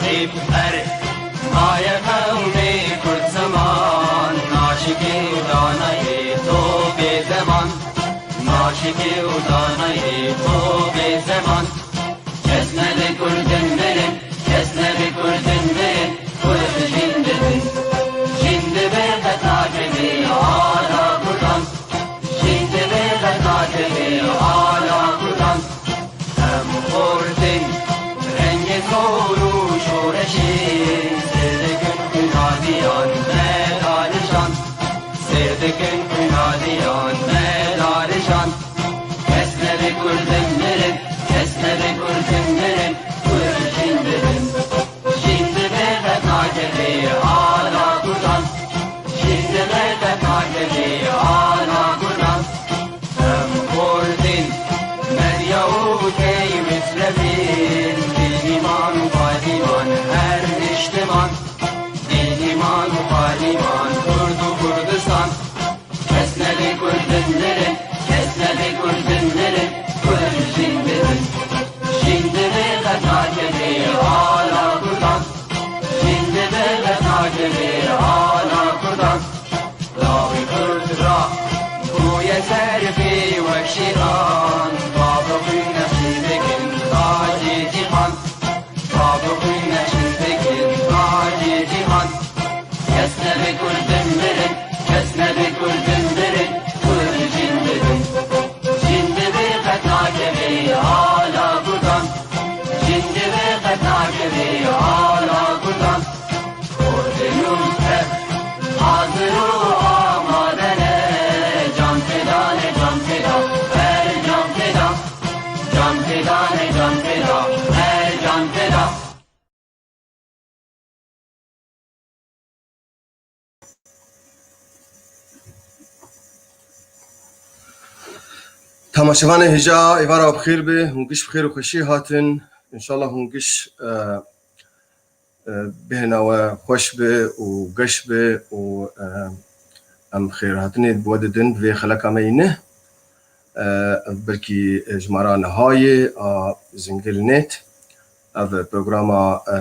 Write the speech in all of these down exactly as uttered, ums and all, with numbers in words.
Her maye qewmê Kurd zeman, naşikê û danayê to bê zeman, naşikê û danayê to bê zeman. Kes nebe Kurdin mirin, kes nebe Kurdin mirin, Kurd jin dibin. Jin dibe qet nakeve ala Kurdan, jin dibe qet nakeve ala Kurdan. Em xortin rengê xor û şoreşê, sêr dikin xwîna diyan me dalijan, sêr dikin xwîna diyan me dalijan. Kes nebe Kurdin mirin, kes nebe Kurdin mirin, Kurd jin dibin. Jin dibe qet nakeve ala Kurdan, jin dibe qet nakeve ala Kurdan. Em xortin, Medya û Key Misrefîn, Dîniman û Balîman her niştiman, Dîniman û Balîman, Kurd û Kurdistan. Kes nebe Kurdin mirin, kes nebe Kurdin mirin, Kurd jin dibin. Jin dibe qet nakeve ala Kurdan, jin dibe qet nakeve ala Kurdan. Lawê Kurd ra bûye serfê wek şêxan, bavê xwe nexşî dikin tacê cîhan, bavê xwe nexşî dikin tacê cîhan. Kes nebe Kurdin mirin, kes nebe Kurdin mirin, Kurd jin dibin. Jin dibe qet nakeve ala Kurdan, jin dibe qet nakeve ala Kurdan. Kurdê nû tev hazir û amade ne, can feda ne, can feda, her can feda. Can feda ne, can feda, her can feda. Temaşevanê hêja, êvara we bi xêr be, hûn giş bi xêr û xweşî hatin. Înşallah hûn giş, e, e, bêhna we xweş be û geş be û, e, em xêrhatinê bi we didin di vê xeleka me yî neh. E, ev belkî jimara nihayê a Zingil Net. Ev programa, e,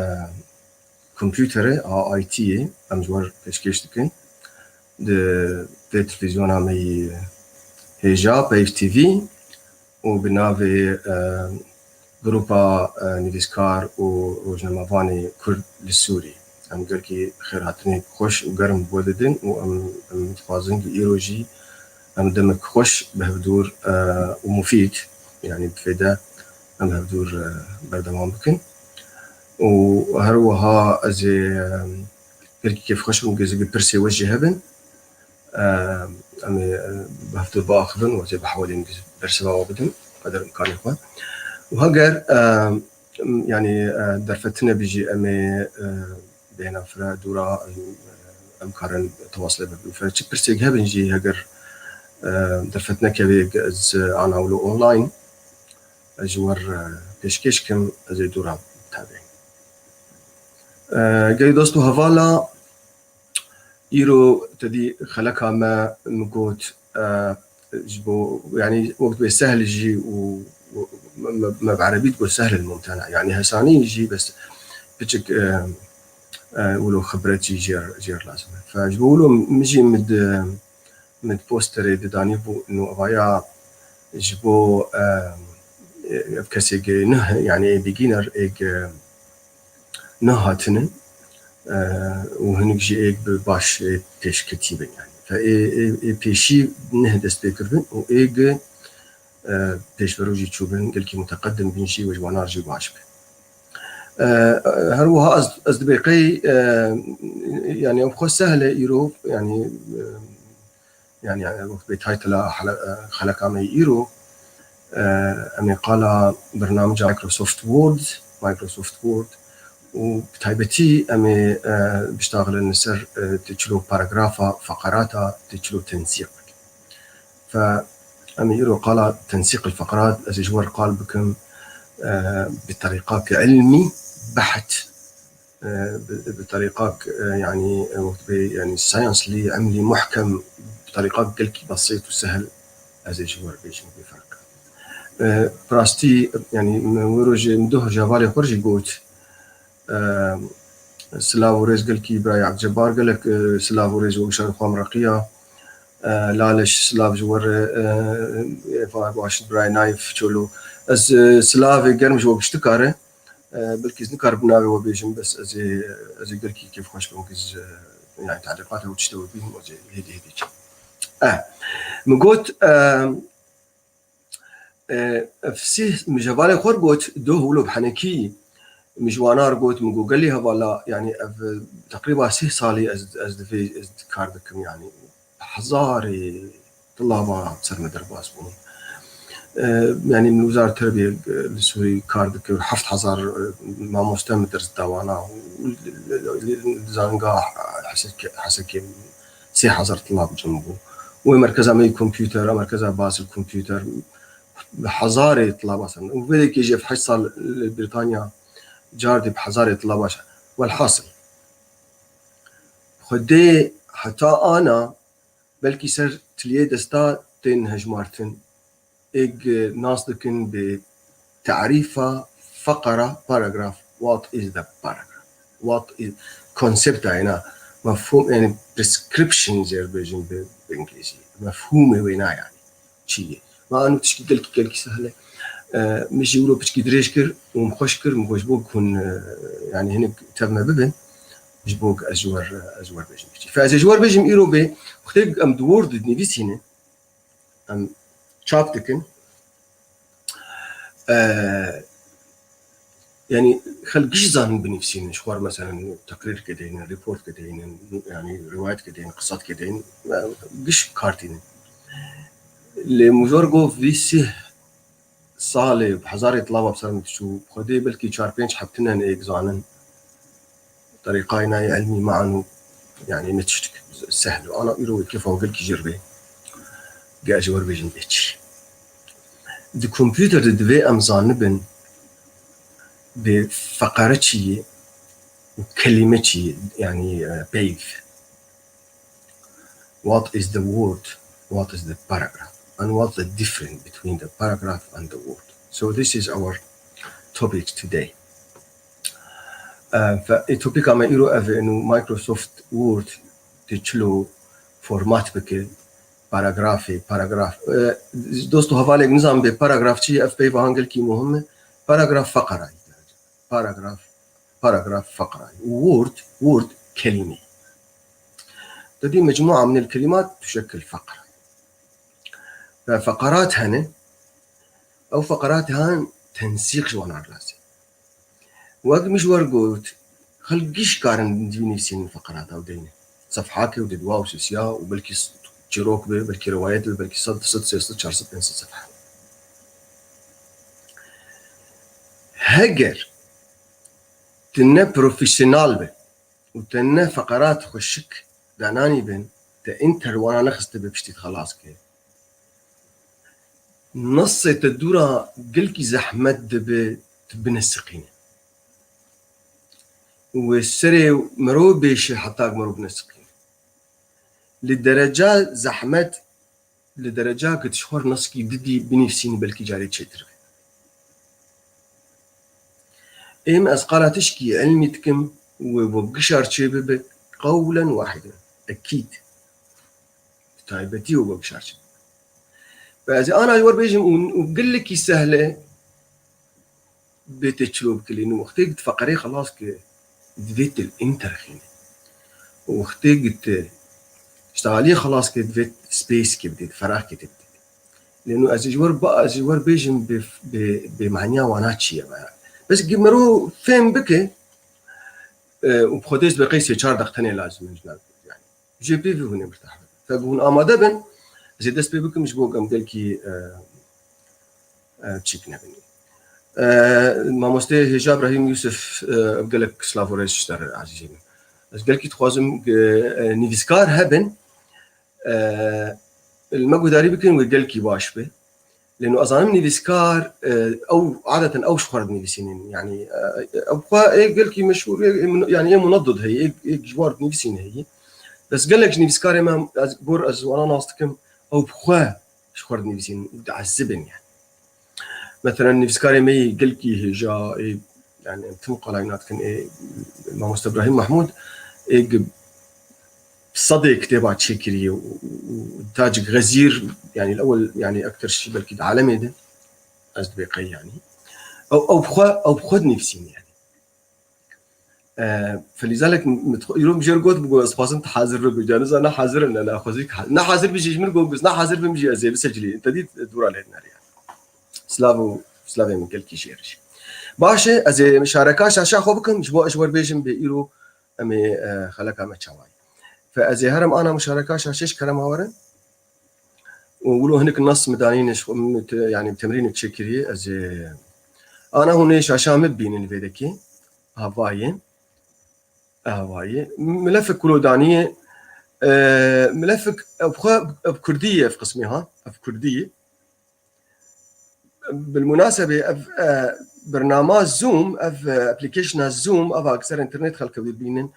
kompûterê a I T'yê em ji we re pêşkêş dikin. Di vê televîzyona me yî hêja, Peyv T V, û bi navê, e, Grupa, e, Nivîskar û Rojnamevanê Kurd li Sûrî. Em gelkî xêrhatinê xweş û germ bi we didin û em, em dixwazin ku îro jî em demek xweş bi hevdûr, e, û mufîd, yanî bi fêde em hevdûr, e, berdewam bikin. Û her wiha ez ê, e, gelkî kêfxweş bûm ku ez ê pirsê we jî hebin. Em ê, e, bi hevdûr biaxivin û ez ê bi hewlên bersiva we bidim, qeder îmkanê xwe. Û heger, e, yanî, e, derfetine bî jî em ê, e, bêhna fire dûra, em, em karin tewaslê bibin. Çi pirsêk hebin jî heger, e, derfet nekevê ez ana wilo online, ez ji we re pêşkêş kim, ez ê dûra tevê. E, gelî dost û hevala, Îro te dî xeleka me min got, e, ji bo, yanî wek dibê sehl jî û, û me, me, me bi erebî digot sehl mumtena. Yanî hesanî jî bes piçik, e, e, wilo xibret jî jêr, jêr lazim e. Fe ji bo wilo min jî min di, min di posterê didanî bû, no evaya ji bo, e, ev kesê ge nuh, yanî ê beginner, ê ge nehatine, e, û hinek jî ê bi baş ê pêşketî bin, yanî. Fe ê, ê, ê pêşî neh dest pê kiribin û ê gi, e, pêşverû jî çûbin, gelkî muteqedim bin jî û ji wanar jî baş bin. E, her wiha ez, ez dibê qey, e, yanî ew xwe sehl e îro, yanî, e, Yanî, yanî, wek bê taytila hele-, e, xeleka me yî îro, e, em ê qala bernamca Microsoft Word, Microsoft Word û bi taybetî em ê, e, biştaxilin li ser, e, ti çilo paragrafa, feqerata, ti çilo tensîq bikin. Fe em ê îro qala tensîq el feqerat, ez ê ji we re qal bikim, e, bi terîqak ilmî, beht, e, bi, bi terîqak, e, yanî, e, wek bê, yanî, science-lî, ilmlî, muhkem, bi terîqak gelkî besît û sehil, ez ê ji we re bêjim bê ferq. E, bi rastî, yanî, min wê rojê, min duh ji hevalê xwe re jî got, E, silav û rêz gelkî birayê Ebdulcebar, gelek, e, silav û rêz we gişan xwe em reqiya. E, Laliş, silav ji we re, e, e, baş birayê Naif Çolo. Ez, e, silavê germ ji we giştika re, e, belkî ez nikaribim navê we bêjim, bes ez ê, ez ê gelkî kêfxweş bim, kî ez, e, yani, taliqata û tiştê we bînim, ez ê hêdî hêdî çim. E, min got, e, E, ev sih, min ji hevalê xwe re got, doh wilo bi henekî, min ji wana re got, min got, gelî hevala, yani ev, e, teqrîba sih salî ez, ez di vê, ez di kar dikim, yani hezarê tilaba ser me derbas bûn. E, yani min wizar terbiyê, e, li Sûrî kar dikir, heft hezar, e, mamoste min ders da wana, û li, li, li, li zanîngeha Hesekê, Hesekê sê hezar tilab cem bû. Wê merkeza me yî kompûter, merkeza Basel kompûter, bi hezarê tilaba ser. Û vê yekê jî ev heşt sal li Brîtanya cardî bi hezarê tilaba şer. Welhasil, Xwedê heta ana belkî ser tiliyê desta tên hejmartin. Êg nas dikin bi tarîfa feqera, paragraf. What is the paragraph? What is, konsepta yena, mefhûm, yani prescription jê re bêjin bi, bi îngilîzî. Mefhûmê wê na yani çi ye? Ma anu tişkî gelkî, gelkî sehle. E, min jî wilo piçkî dirêj kir û min xweş kir, min got ji bo ku hûn, e, yani hinek tev me bibin, ji bo ez ji wer, ez ji wer bêjim piçkî. Fe ez ê ji wer bêjim îro bê, wextê em di Word dinivîsînin, em çap dikin. E, yani xelk giş zanin binivîsînin, ji xwe re meselen teqrîrke deynin, reportke deynin, yani rivayetke deynin, qisatke deynin, e, giş kar tînin. Lê min ji wer got vî sih salê bi hezarê tilaba bi ser min diçû, Xwedê belkî çar pênc heb tinen êk zanin. Terîqayê nayê ilmî ma anu, yani ne tiştik sehl. Ana îro wê kêfa gelkî jê re bê. Ge ji wer bêjin bê çi. Di kompûter de divê em zanibin bê feqere çi ye û kelîme çi ye, yani, e, peyv. What is the word? What is the paragraph? And what's the difference between the paragraph and the word? So this is our topic today. E, fe, e, topîka me îro ev e, inu Microsoft Word tê çilo format bike, paragrafê, paragraf. E, dost û hevalek nizan bê paragraf çi ye, ev peyva hangelkî muhim e. Paragraf feqera ye. Paragraf, paragraf feqera ye. Word, word kelîme. Te dî mecmûa min el kelimat tuşekil feqera. Ve feqerat hene, ew feqerat han tensîq ji wan re lazim. Wek min ji wer got, xelk giş karin divî nivîsînin feqerata û deyne. Sefhake û di dua û sisiya û belkî s-, çîrok be, belkî rewayet be, belkî sed, du sed, sê sed, çar sed, pênc sed sefhe. Heger tu ne profesyonal be û te ne feqerat xweşik dananî bin, te înter wana nexiste be piştî xelas ke. Nesê te dûra gelkî zehmet dibe tu binesiqîne. Wê serê mero bêşe heta mero binesiqîne. Li dereca zehmet, li dereca ku tu ji xwe re neskî didî binivîsînî belkî carê çêtir be. Êm ez qala tişkî ilmî dikim, wê bo gişar çê bibe, qewlen wahiden, ekîd. Bi taybetî û wek şarçe. Ve ez ê ana ji wer bêjim û, û gelekî sehle bê tê çilo bikilîn û wextê git feqerê xelas ke divê til înterxîne. Û wextê git, e, işte aliyê xelas ke divê space ke bidê, ferax ke tê bidê. Lêno ez ê ji wer ba, ez ji wer bêjim bê, bê, bê maniya wana çi ye? Bes gi mero fêm bike, e, û bi xwedê ez be qey sê çar deq tenê lazim in ji nav, yani. Jê pê vî hûn ê mirtah bibin. Fe hûn amade bin, ez ê dest pê bikim ji bo em gelkî, e, e, çîk nebin. E, Mamoste Hêja Brahîm Yusuf, e, ev gelek silav û rêz ji te re azîzê min. Ez gelkî dixwazim, e, nivîskar hebin, e, li me guhdarî bikin, wê gelkî baş be. Lê nu ez zanim nivîskar, e, ew adeten ew ji xwe re dinivîsînin. Yani, e, ew xwe ê gelkî meşhûr, ê, ê mun-, yani ê muneddid heye, ê, ê ji war dinivîsîn heye. Bes gelek ji nivîskarê me, ez, gor ez wana nas dikim, ew bi xwe ji xwe re dinivîsînin û diezibin yani. Meselen nivîskarê me yê gelkî hêja, ê, Yani em tim qalay nadikin ê Mamoste Ibrahîm Mahmûd ê gi sedê kitêba çêkiriye û, û, û Tacik Xezîr, yani el-ewel, yani ektir şî belkî di alemê de, ez dibê qey yani. Ew, ew bi xwe, ew bi xwe dinivîsîne yani. E, felîzalek min, min îro min jê re got, bigot, ez dixwazim tu hazir bibe. Caniza ne hazir im, ne, ne, xwezî ki ha-, ne hazir bî jî ji min got, na hazir bim jî ez ê bisecilî. Te dît, dûra lê dineriya. Silav û, silavê min gelkî jê re jî. Baş e, ez ê muşareka şaşa xwe bikim, ji bo ez ji we re bêjim bê îro em ê, e, xeleka me çawa ye. Fe ez ê herim ana muşareka şaşê ji kerema we re. Û wilo hinek nas min danîne ji xwe, min te-, yani temrînek çêkiriye, ez ê ana hûn ê şaşa min bibînin vê dekê. Havayê. Havayê. Milefik wilo danîye. E, milefik ev xwe, ev kurdî ye, ev qismê ha, ev kurdî ye. Bilmunasebê ev, e, bernama Zoom, ev, e, application-a Zoom, ev a ser internet xelk dibînin,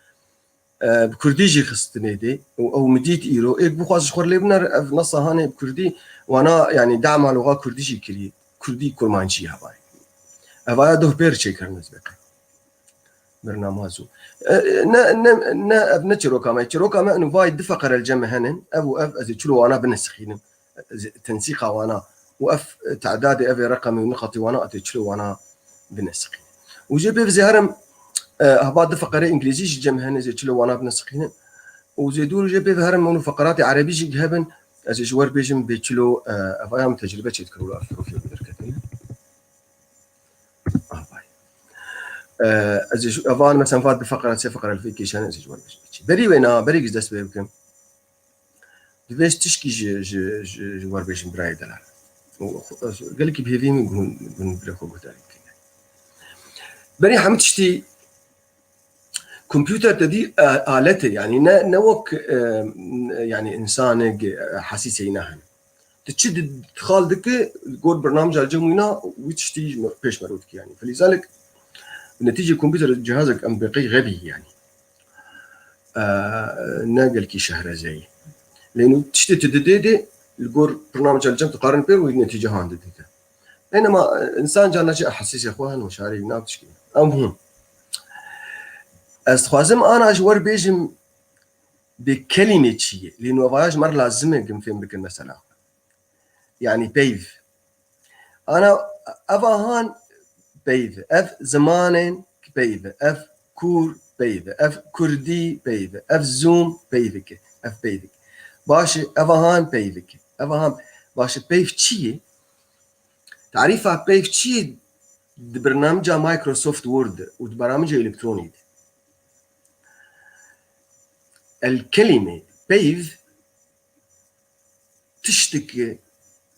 e, bi kurdî jî xistinê dê û ew min dît îro. Êk bixwaz ji xwe lê biner, ev nasa hanê bi kurdî, wana, yani dema loga kurdî jî kiriye. Kurdî kurmancî hevayê. Evaya doh pêr çêkirin ez bêqe. Bernama Zoom. E, e, ne, ne, ne, ev ne çîroka me. Çîroka me û vay di feqere li cem me henin. Ev û ev ez ê çilo wana binesixînim. Tensîqa wana û ev tadadê, ev ê reqemê û niqatê wana, ez ê çilo wana binesixînim. Û jê pê zê herim, e, heba di feqerê îngilîzî jî cem hene, ez ê çilo wana binesixînim. Û zê dûr jê pê herim û feqeratê erebî jî hebin, ez ê ji wer bêjim bê çilo, e, ev aya min tecrube çêdikir û ev profîl derketine. Avay. E, ez ê ji, evan mesela va di feqera, sê feqera li vê kêşanê ez ê ji wer bêjim bê çi. Berî wê na, berî giz dest pê bikim. Divê ez tişkî ji, ji, ji, ji wer bêjim birayê delal. Û xwe, ez gelekî bi hêvî min guhun, guhun birê xwe guhdarî bikin. Berî hemî tiştî kompûter te dî, e, alet e, yani ne, ne wek, e, yani insanek, e, hesîseyî nahene. Tu çi di-, dixal dike, gor bernamca li cem wîna, wî tiştî ji me, pêş me rû dike yani. Felîzalik, netîce kompûter cihazek em bêqey xebî yani. E, ne gelkî şehrezeyî. Lê nû tiştê tu didê dê, li gor bernamca li cem tu qarin pê wî netîce han didike. Bênema, e, însan carna jî hesîsê xwe hene, şarî nav tişkî. Em hûn. Ez dixwazim ana ji wer bêjim bê kelîmê çi ye. Lê nû evaya ji me re lazim e, gim fêm bikin mesela. Yani peyv. Ana, eva han peyv. Ev zimanên peyv. Ev kûr peyv. Ev kurdî peyv. Ev Zoom peyvik e. Ev peyvik. Baş e, eva han peyvik e. Eva han, baş e, peyv çi ye? Tarîfa peyv çi ye di bernamca Microsoft Word de û di bernamca elektronî de? El kelîme peyv tiştek e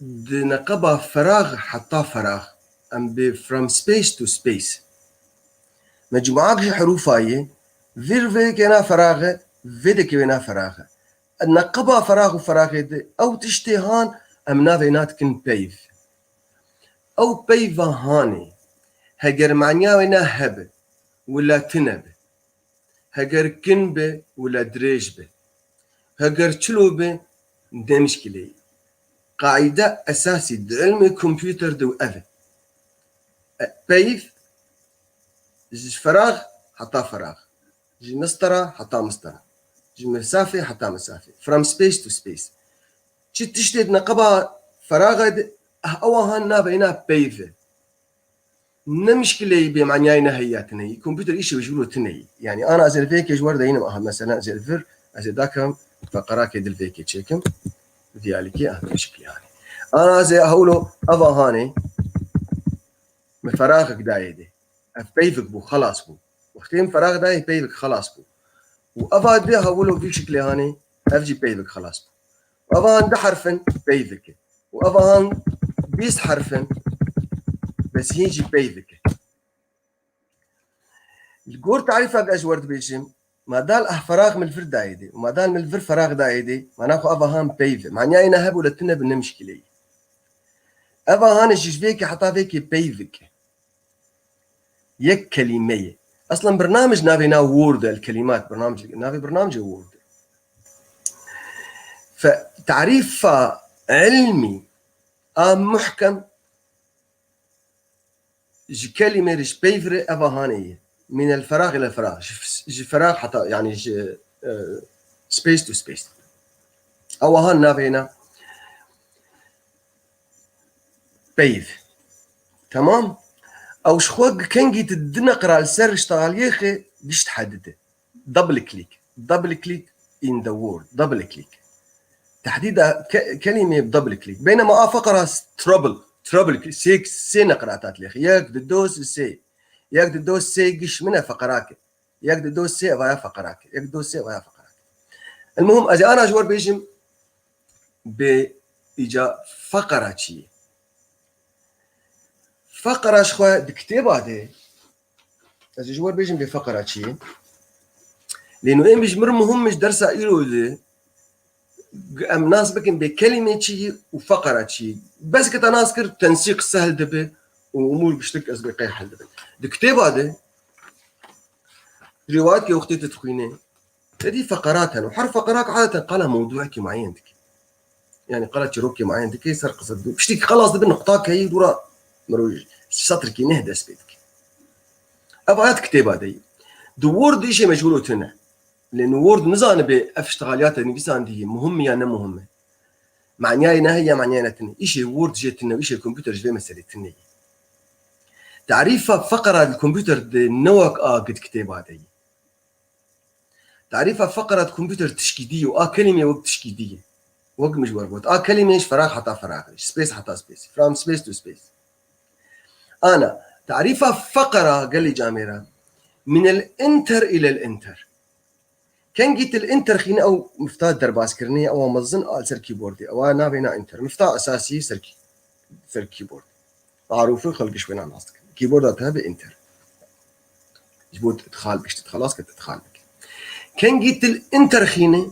di neqeba ferax heta ferax. Em bê from space to space. Mecmuak ji herûfa ye, vir vê kêna ferax e, vê dekê wêna ferax e. Neqeba ferax û feraxê de ew tiştê han em navê na dikin peyv. Ew peyva hanê, heger manya wê ne hebe, wila tune be, heger kin be, wila dirêj be, heger çilo be, ne mişkileyî. Qaîde esasî di ilmê kompûter de ev e. E, peyv ji ferax heta ferax. Ji mistera heta mistera. Ji mesafê heta mesafê. From space to space. Çi tiştê di neqeba feraxê de, eh, ewa han navê na peyv e. Ne mişkileyî bê manyayê ne heya tune yî. Kompûter îşew ji wilo tune yî. Yani ana ez ê li vê yekê ji wer deynim, aha, mesela ez ê li vir, ez ê dakim, feqerakê dil vê yekê çêkim. Diyalikê, aha, vê şiklî hanê. Ana ez ê hewlo eva hanê, me feraxek dayê dê. Ev peyvik bû, xelas bû. Wextê min ferax dayê peyvik xelas bû. Û eva dê hewlo vî şiklê hanê, ev jî peyvik xelas bû. Eva han du herf in, peyvik e. Û eva han bîst herf in, bes hîn jî peyvik e. Li gor tarîfek ez ji wer dibêjim, madal ah ferax min li vir dayê dê û madal min li vir ferax dayê dê, mana xwe eva han peyv e. Manyayê ne hebû le tune bi ne mişkileyî. Eva hanê jî ji vê yekê heta vê yekê peyvik e. Yek kelîme ye. Eslen birnamij navê na Word e, el kelimat, birnamij, navê birnamijê Word e. Fe tarîfa ilmî a muhkem ji kelîmê re ji peyv re eva hanê ye. Min el ferag ila el ferag. Ji, ji ferag heta, yani ji, e, space to space. Ewa han navê ne. Peyv. Tamam. Ew ji xwe kengî tu di neqra li ser ştaliyê xê gişt hedide. Double click. Double click in the word. Double click. Tehdîda ke-, kelîmê double click. Beynema a feqera s-, trouble. Trouble. Sê, sê neqra tat lêxe. Yek, di, do, sê. Yek, di, do, sê giş min e feqerake. Yek, di, do, sê vaya feqerake. Yek, di, do, sê vaya feqerake. El muhim, ez ê ana ji wer bêjim bê îca feqera çi ye? Feqera ji xwe di kitêba de, ez ê ji wer bêjim bê feqera çi ye? Lê nû êm ji mir muhim ji dersa îro de, em nas bikin bê kelîmê çi ye û feqera çi ye. Bes ke te nas kir, tensîq sehl dibe û umûr giştik ez bê qey hel dibin. Di kitêba de, rîwayet ke wextê tu dixwînê, te dî feqerat hene. Her feqerak adeten qala mewdûekî mueyen dike. Yani qala çîrokê mueyen dike, ser qise dibin. Piştî ki xelas dibin, nuqtak heyî dûra mirov setrikî neh dest pê dike. Ev ayet kitêba de ye. Di Word de îşê mecbûr û tune. Lê ni Word nizanibe ev ştixaliyate nivîsandiye muhim e ya ne muhim e. Maniyayê ne heye ya maniyayê ne tune. Îşê Word jê tune, îşê kompûter ji vê meselê tune ye. Tarîfa feqera di kompûter de ne wek a gid kitêba de ye. Tarîfa feqera di kompûter tişkî dî ye û a kelîmê wek tişkî dî ye. Wek min ji wer got, a kelîmê ji feraq heta feraq, ji space heta space, from space to space. Ana, tarîfa feqera gelî camêra, min el enter île el enter. Kengî tu li enter xîne ew mifta derbazkirinê ye, ewa mezin a li ser keyboardê. Ewa navê na enter. Mifta esasî ser key-, ser keyboard. Marûf e, xelk ji wê na nas dikin. Keyboarda te hebe enter. Ji bo tu idxal bikî, tu xelas kir, tu idxal bikî. Kengî tu li enter xîne,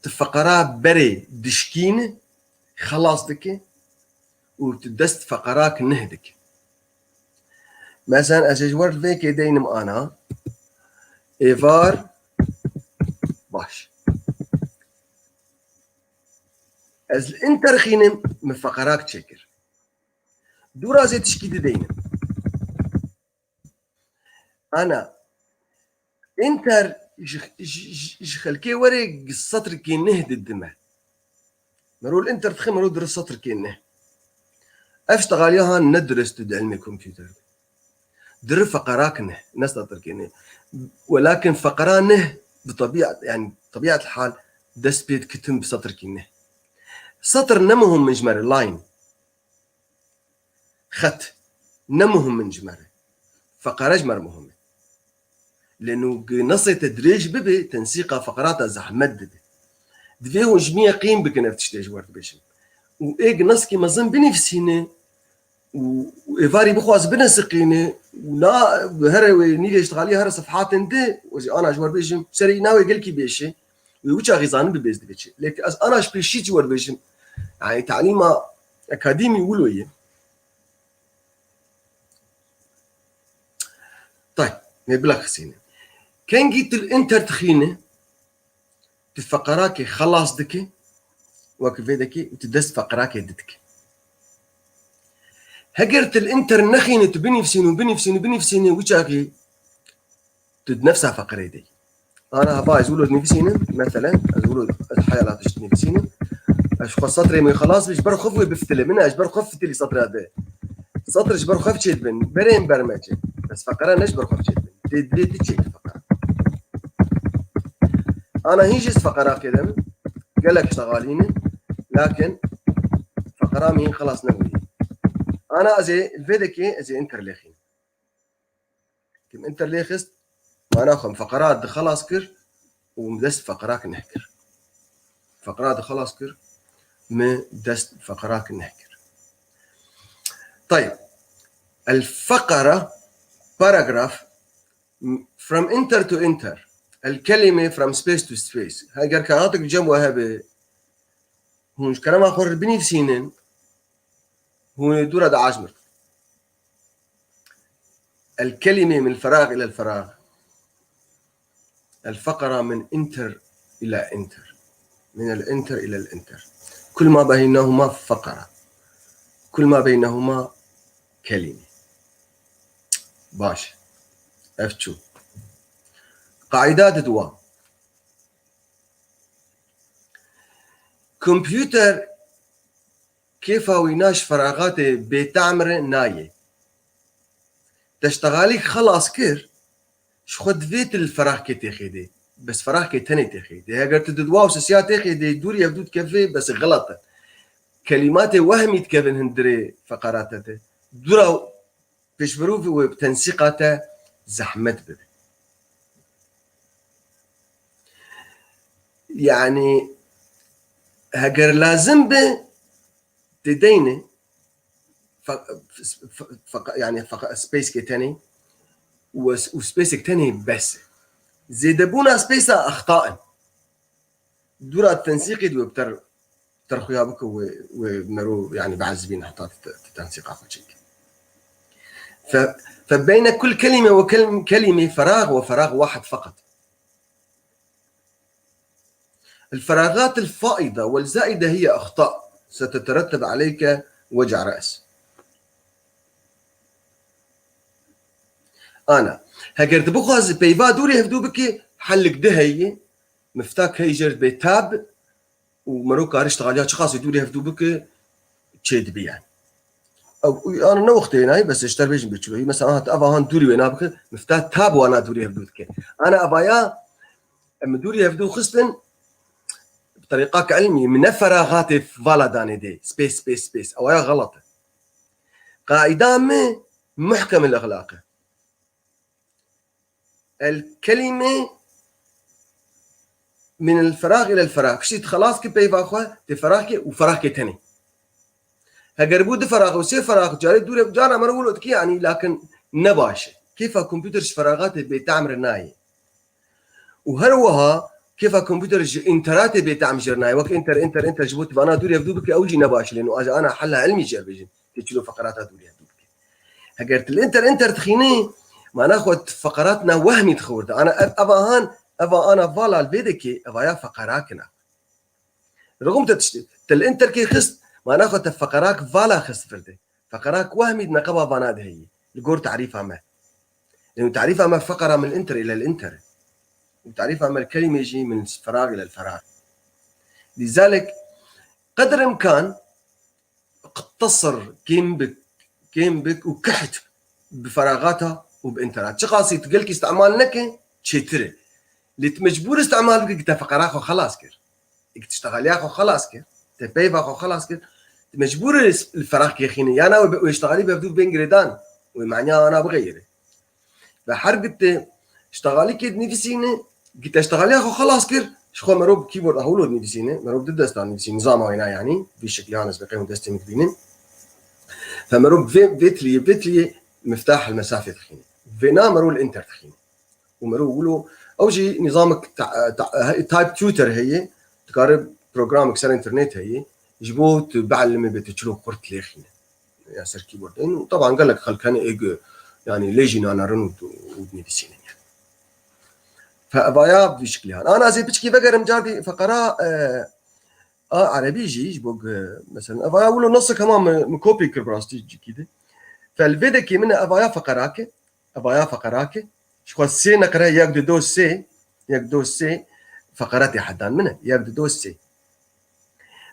tu feqera berê dişkîne, xelas dike û tu dest feqerak neh dike. Mesela ez ê ji wer vê kê deynim ana. Êvar baş. Ez li enter xînim, min feqerak çêkir. Dûra zê tişkî dideynim. Ana, enter ji, ji, ji, ji xelkê were setrikê neh didime. Mero li enter dixe, mero dire setrikê neh. Ev ştexaliya han ne dirist di ilmê kompûter. Dire feqerak neh, ne setrikê neh. Welakin feqera neh bi tebîet, yani tebîet hal dest pê dikitin bi setrikê neh. Setr ne muhim min ji me re, line. Xet ne muhim in ji me re. Feqere ji me re muhim e. Lê nû gi nesê te dirêj bibe, tensîqa feqera te zehmet dibe. Divê hûn ji min yeqîn bikin ev tiştê ji wer dibêjin. Û ê gi neskî mezin binivîsîne û, û êvarî bixwaz binesiqîne û na here wê nîvê ji xalî here sefhatên di û jî ana ji wer bêjim, serê îna wê gelkî bêşe. Wê wî çaxî zanin bibêz dibe çi. Lê ez ana ji pêşî ji wer bêjim. Yani talîma akademî wilo ye. Tay, me bila xisîne. Kengî tu li enter dixîne, tu feqerakê xelas dike, wek vê dekî û tu dest feqerakê didike. Heger tu li enter nexîne, tu binivîsîne û binivîsîne, binivîsîne, wî çaxî tu di nefsa feqirê de yî. Ana hava ez wilo dinivîsînim, meselen, ez wilo ez heyala tişt dinivîsînim. Ez xwe setrê min xelas bi, ji ber xwe wê bifitilê min, ez ji ber xwe fitilî setra de. Setr ji ber xwe çê dibin, berên bermece. Ez feqira ne ji ber xwe çê dibin. Tê divê tu çê tu feqira. Ana hîn jî feqira kê de min, gelek ştexalîne, lakin feqira min hîn xelas nebûye. Ana ez ê vê dekê ez ê enter lêxînim. Kim enter lê xist, mana xwe min feqera dixelas kir û min dest feqerak neh kir. Feqera dixelas kir, min dest feqerak neh kir. Tayeb. El feqera, paragraf, m-, from enter to enter. El kelime from space to space. Heger kağatik cem we hebe, hûn ji kerema xwe re binivîsînin, hûn ê dû re diajmirin. El kelime min ferag ila el ferag. El feqera min enter ila enter. Min el enter ila el enter. Kul ma beynehuma feqera. Kul ma beynehuma kelîmî. Baş. Ev çû. Qaîda diduwa. Kompûter kêfa wî na ji feraxatê bêtehm re nayê. Te ştexalîk xelas kir, ji xwe divê tu li feraxkê têxê dê. Bes feraxkê tenê têxê dê. Heger tu di dua û sisiya têxê dê, dûrî ev dû dikeve, bes xelet e. Kelîmatê wehmî dikevin hundirê feqerata te. Dûra pêşmirov û tensîqa te zehmet bibe. Yanî heger lazim be, tê deyne fe-, fe-, fe-, yanî fe-, spacekê tenê û, û spacek tenê bes e. Zêdebûna space-a exta in. Dûra tensîqê di wê bi ter, ter xuya bike wê, wê mero, yanî, biezibîne heta te, te tensîqa xwe çêke. Fe, fe beyne kul kelîme ve kel-, kelîme ferax ve ferax wahid feqet. الفراغات الفائضة والزائدة هي أخطاء ستترتب عليك وجع رأس. Ana, heger tu bixwazî peyva dûrî hevdû bikî, helik di heye, miftak heye jêr bê tab û mero kare ştexaliya çiqasî dûrî hevdû bike, çêdibe yani. Ew, ana ne wextê nayê, bes ji te re bêjim bê çilo. Mesela, aha, tu eva han dûrî wê nabike, mifta tab wana dûrî hevdû dike. Ana evaya, em dûrî hevdû xistin, bi terîqak ilmî, min ne feraxatê vala danê dê. Space, space, space. Evaya xelet e. Qaîda me muhkem el-exlaq e. الكلمة من الفراغ إلى الفراغ. Piştî tu xelas kî peyva xwe, tê feraxkê û feraxkê tenê. Heger bû du ferax û sê ferax, carê dûre, cara mero wilo dikî, yanî, lakin ne baş e. Kêfa kompûter ji feraxatê bêtehm re nayê. Û her wiha kêfa kompûter ji enteratê bêtehm jê re nayê. Wek enter, enter, enter ji bo tu vana dûrî hevdû bike, ew jî ne baş e. Lê nu aja ana hela ilmî jê re bêjin. Tê çilo feqerata dûrî hevdû bike. Heger tu li enter, enter dixînî, mana xwe tu feqerat na wehmî dixewirde. Ana ev, eva han, eva ana vala li vê dekê, evaya feqerak in. Rixum te tiştê. Te li enterkê xist, mana xwe te feqerak vala xist vir de. Feqerak wehmî di neqeba vana de heye. Li gor tarîfa me. Lê tarîfa me feqera min enter île li enter. Û tarîfa me li kelîmê jî min ferax île li ferax. Lîzalek qedr imkan qtasir, kêm bik, kêm bik û kiht bi feraxata û bi enterat. Çiqasî tu gelkî îstemal neke, çêtir e. Lê tu mecbûr îstemal bikî, te feqera xwe xelas kir. Êk tu ştexaliya xwe xelas kir, te peyva xwe xelas kir, tu mecbûr î li feraxkê xînî. Yana wê, wê ştexalî bi hevdû bên girêdan, wê manya ana bixeyirê. Ve her gitê ştexalîkê dinivîsîne, gite ştexaliya xwe xelas kir, ji xwe mero bi keyboard a hewlo dinivîsîne, mero bi du desta dinivîsîne, nizama wêna yanî, vî şekilê han ez bi qeym destê min dibînim. Ve mero bi vê, vê tiliyê, vê tiliyê miftah el mesafê dixîne. Vêna mero li enter dixîne. Û mero wilo, ew jî nizamek ta-, ta-, type tutor heye, dikare programek ser internet heye, ji bo tu bielime bê tu çilo xurt lêxîne. Ya ser keyboard. Ên, taban gelek xelk hene êg, yani lê jî nanerin û, û dinivîsînin yani. Fe evaya bi vî şekilî han. Ana ez ê piçkî vegerim cardî feqera, e, a erebî jî, ji bo ge-, mesela evaya wilo nasek hema min, min kopî kir bi rastî cikî de. Fe li vê dekê min e evaya feqerak e. Evaya feqerak e. Ji xwe sê neqre, yek, du, do, sê, yek, du, sê, feqeretê hedan min e. Yek, du, do, sê.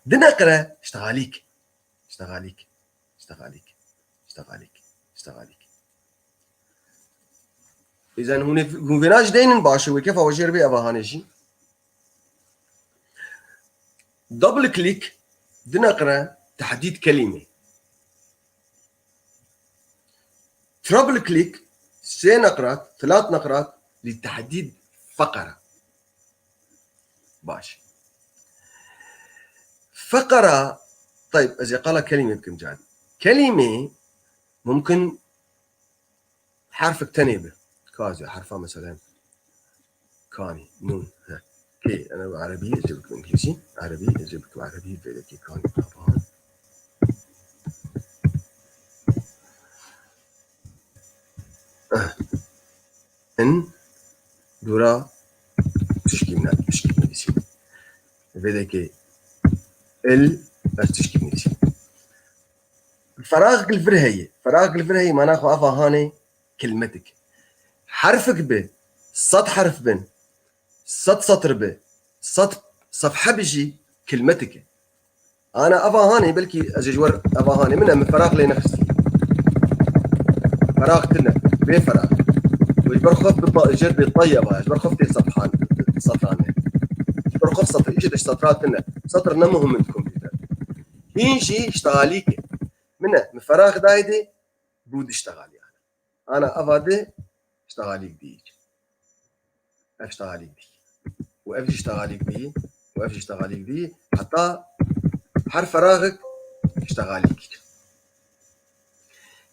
Du neqre, ştexalîk. Ştexalîk. Ştexalîk. Ştexalîk. Ştexalîk. Îzen hûn ê, hûn vêna ji deynin baş e, wê kefa we jêr bê eva hanê jî. Double click, du neqre, tehdîd kelîmê. Treble click, sê neqrat, telat neqrat, li tehdîd feqera. Baş. Feqera, tayb, ez ê qala kelîmê bikim can. Kelîmê mumkin herfek tenê be. Ka ez ê herfa mesela kanî, nûn, he. Kê, ana bi erebî, ez ê bikim îngilîzî. Erebî, ez ê bikim erebî, vê dekê kanî, taban. Eh. In, dûra, tişkî min, tişkî min dîsî. Vê dekê il, ez tişkî min dîsî. Feraxek li vir heye. Feraxek li vir heye, mana xwe ava hanê kilmetik. Herfek bi, sed herf bin, sed setir bi, sed sefhe bi jî kilmetik e. Ana ava hanê, belkî ez ê ji wer ava hanê min e, min ferax lê nexistî. Ferax tune, bê ferax. Û ji ber xwe bi pa-, jêr bê tayê ava, ji ber xwe tê setran, setran e. Ji ber xwe setir, îşte de setran tune. Setir ne muhim in kompîter. Hîn jî îştehalîk e. Min e, min ferax dayê dê, bû di îştehalî ana. Ana ava di îştehalîk dî. Ev îştehalîk dî. Û ev jî îştehalîk dî. Û ev jî îştehalîk dî. Heta her feraxek îştehalîk.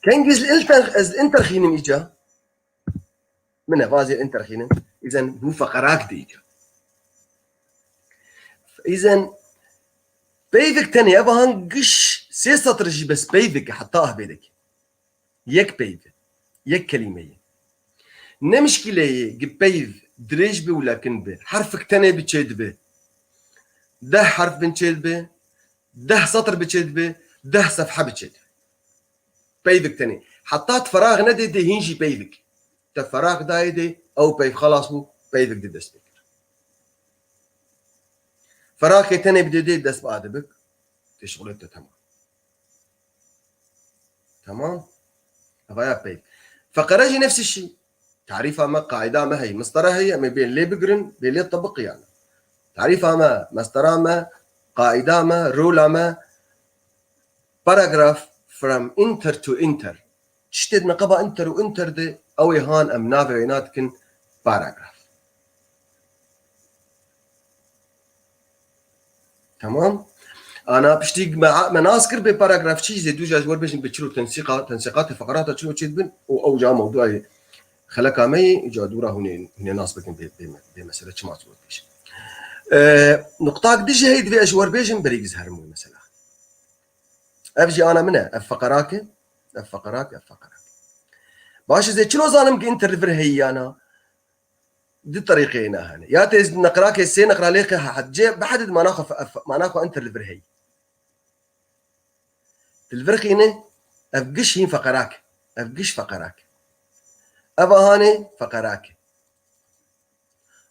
Kengî ez li inter, ez li inter xînim îca. Min e vazê inter xînim. Îzen bû feqerak dî îca. Îzen peyvek tenê, ev han giş sê setir jî bes peyvek e, heta ahbêdek. Yek peyv e. Yek kelîme ye. Ne mişkîle ye, gi peyv dirêj bi û lekin bi. Herfek tenê bi çê dibi. Deh herf bin çê dibi. Deh setir bi çê dibi. Deh sefhe bi çê dibi. Peyvek tenê. Heta tu ferax nedê dê hîn jî peyvek. Te ferax dayê dê, ew peyv xelas bû, peyvek dê dest pê kir. Feraxê tenê bi dê dê dest bi adibik. Tê şixulê te temam. Tamam. Evaya peyv. Feqere jî nefs şî. Tarîfa me, qaîda me heye, mistara heye, em ê bê lê bigirin, bê lê tebiqî yani. Tarîfa me, mistara me, qaîda me, rola me, paragraph from inter to inter. Tiştê di neqeba inter û inter de, ew ê han em navê wê nadikin paragraph. Tamam. Ana piştî me, me nas kir bê paragrafçî, zê dû jî ez werbêjim bi çilo tensîqa, tensîqatê feqerata çilo çê dibin û ew ca mewduayê xeleka me yê, îca dûra hûnê, hûnê nas bikin bê, bê, bê mesele çima çilo dibêjin. E, nuqtak dî jî heyî divê ez ji werbêjim berî giz herim wê mesela. Ev jî ana min e, ev feqerak e, ev feqerak, ev feqerak. Baş e, zê çilo zanim ki inter li vir heyî yana? Di terîqeyê ne hene. Ya tê neqrakê sê neqra lê qe hecê bihedid mana xwe fe-, fe-, mana xwe inter li vir heyî. Di li vir xîne, ev giş hîn feqerak. Ev giş feqerak. Ev ahanê feqerak.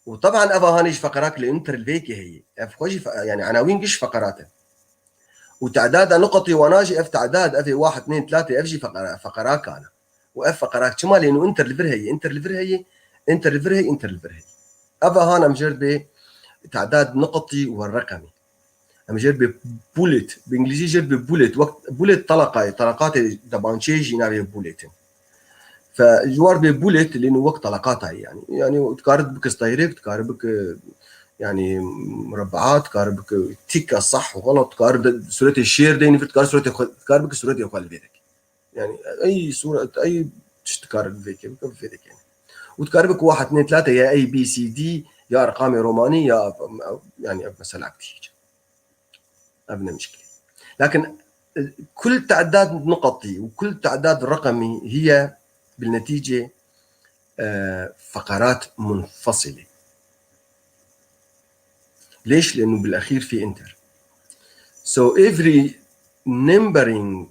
Û teban ev ahanê jî feqerak li inter li vêkê heyî. Ev xwe jî fe-, yani enawîn giş feqerat e. Û tedada nuqatî wana jî ev tedad, ev ê wahid, nên, tlatê, ev jî feqera-, feqerakan e. Û ev feqerak çima lê nû inter li vir heye, inter li vir heye, inter li vir heye, inter li vir heye. Ev ahan em jêr bê tedad nuqatî û reqemî. Em jêr bê bullet, bi îngilîzî jêr bê bullet, wek bullet teleqayê, teleqatê debançeyê jî navê bullet in. Fe ji war bê bullet lê nû wek teleqata ye yani. Yani tu kare bike stayirek, tu kare bike yani murabaa, tu kare bike tîka sah û xelat, tu kare de suretê şêr de nivî, tu kare suretê xwe, tu kare bike suretê xwe li vê de. Yani ey suret, ey tişt tu kare vê ke bike, vê de ke. Û tu kare bike wahid, nê, tlate ya A B C D ya erqamê romanî ya yani ev mesela tişt. Ev ne mişkil. Lakin, e, kul tedad nuqatî û kul tedad reqemî hiye bil netîce, e, feqerat munfasile. Leş? Lenu bil exîr fî inter. So every numbering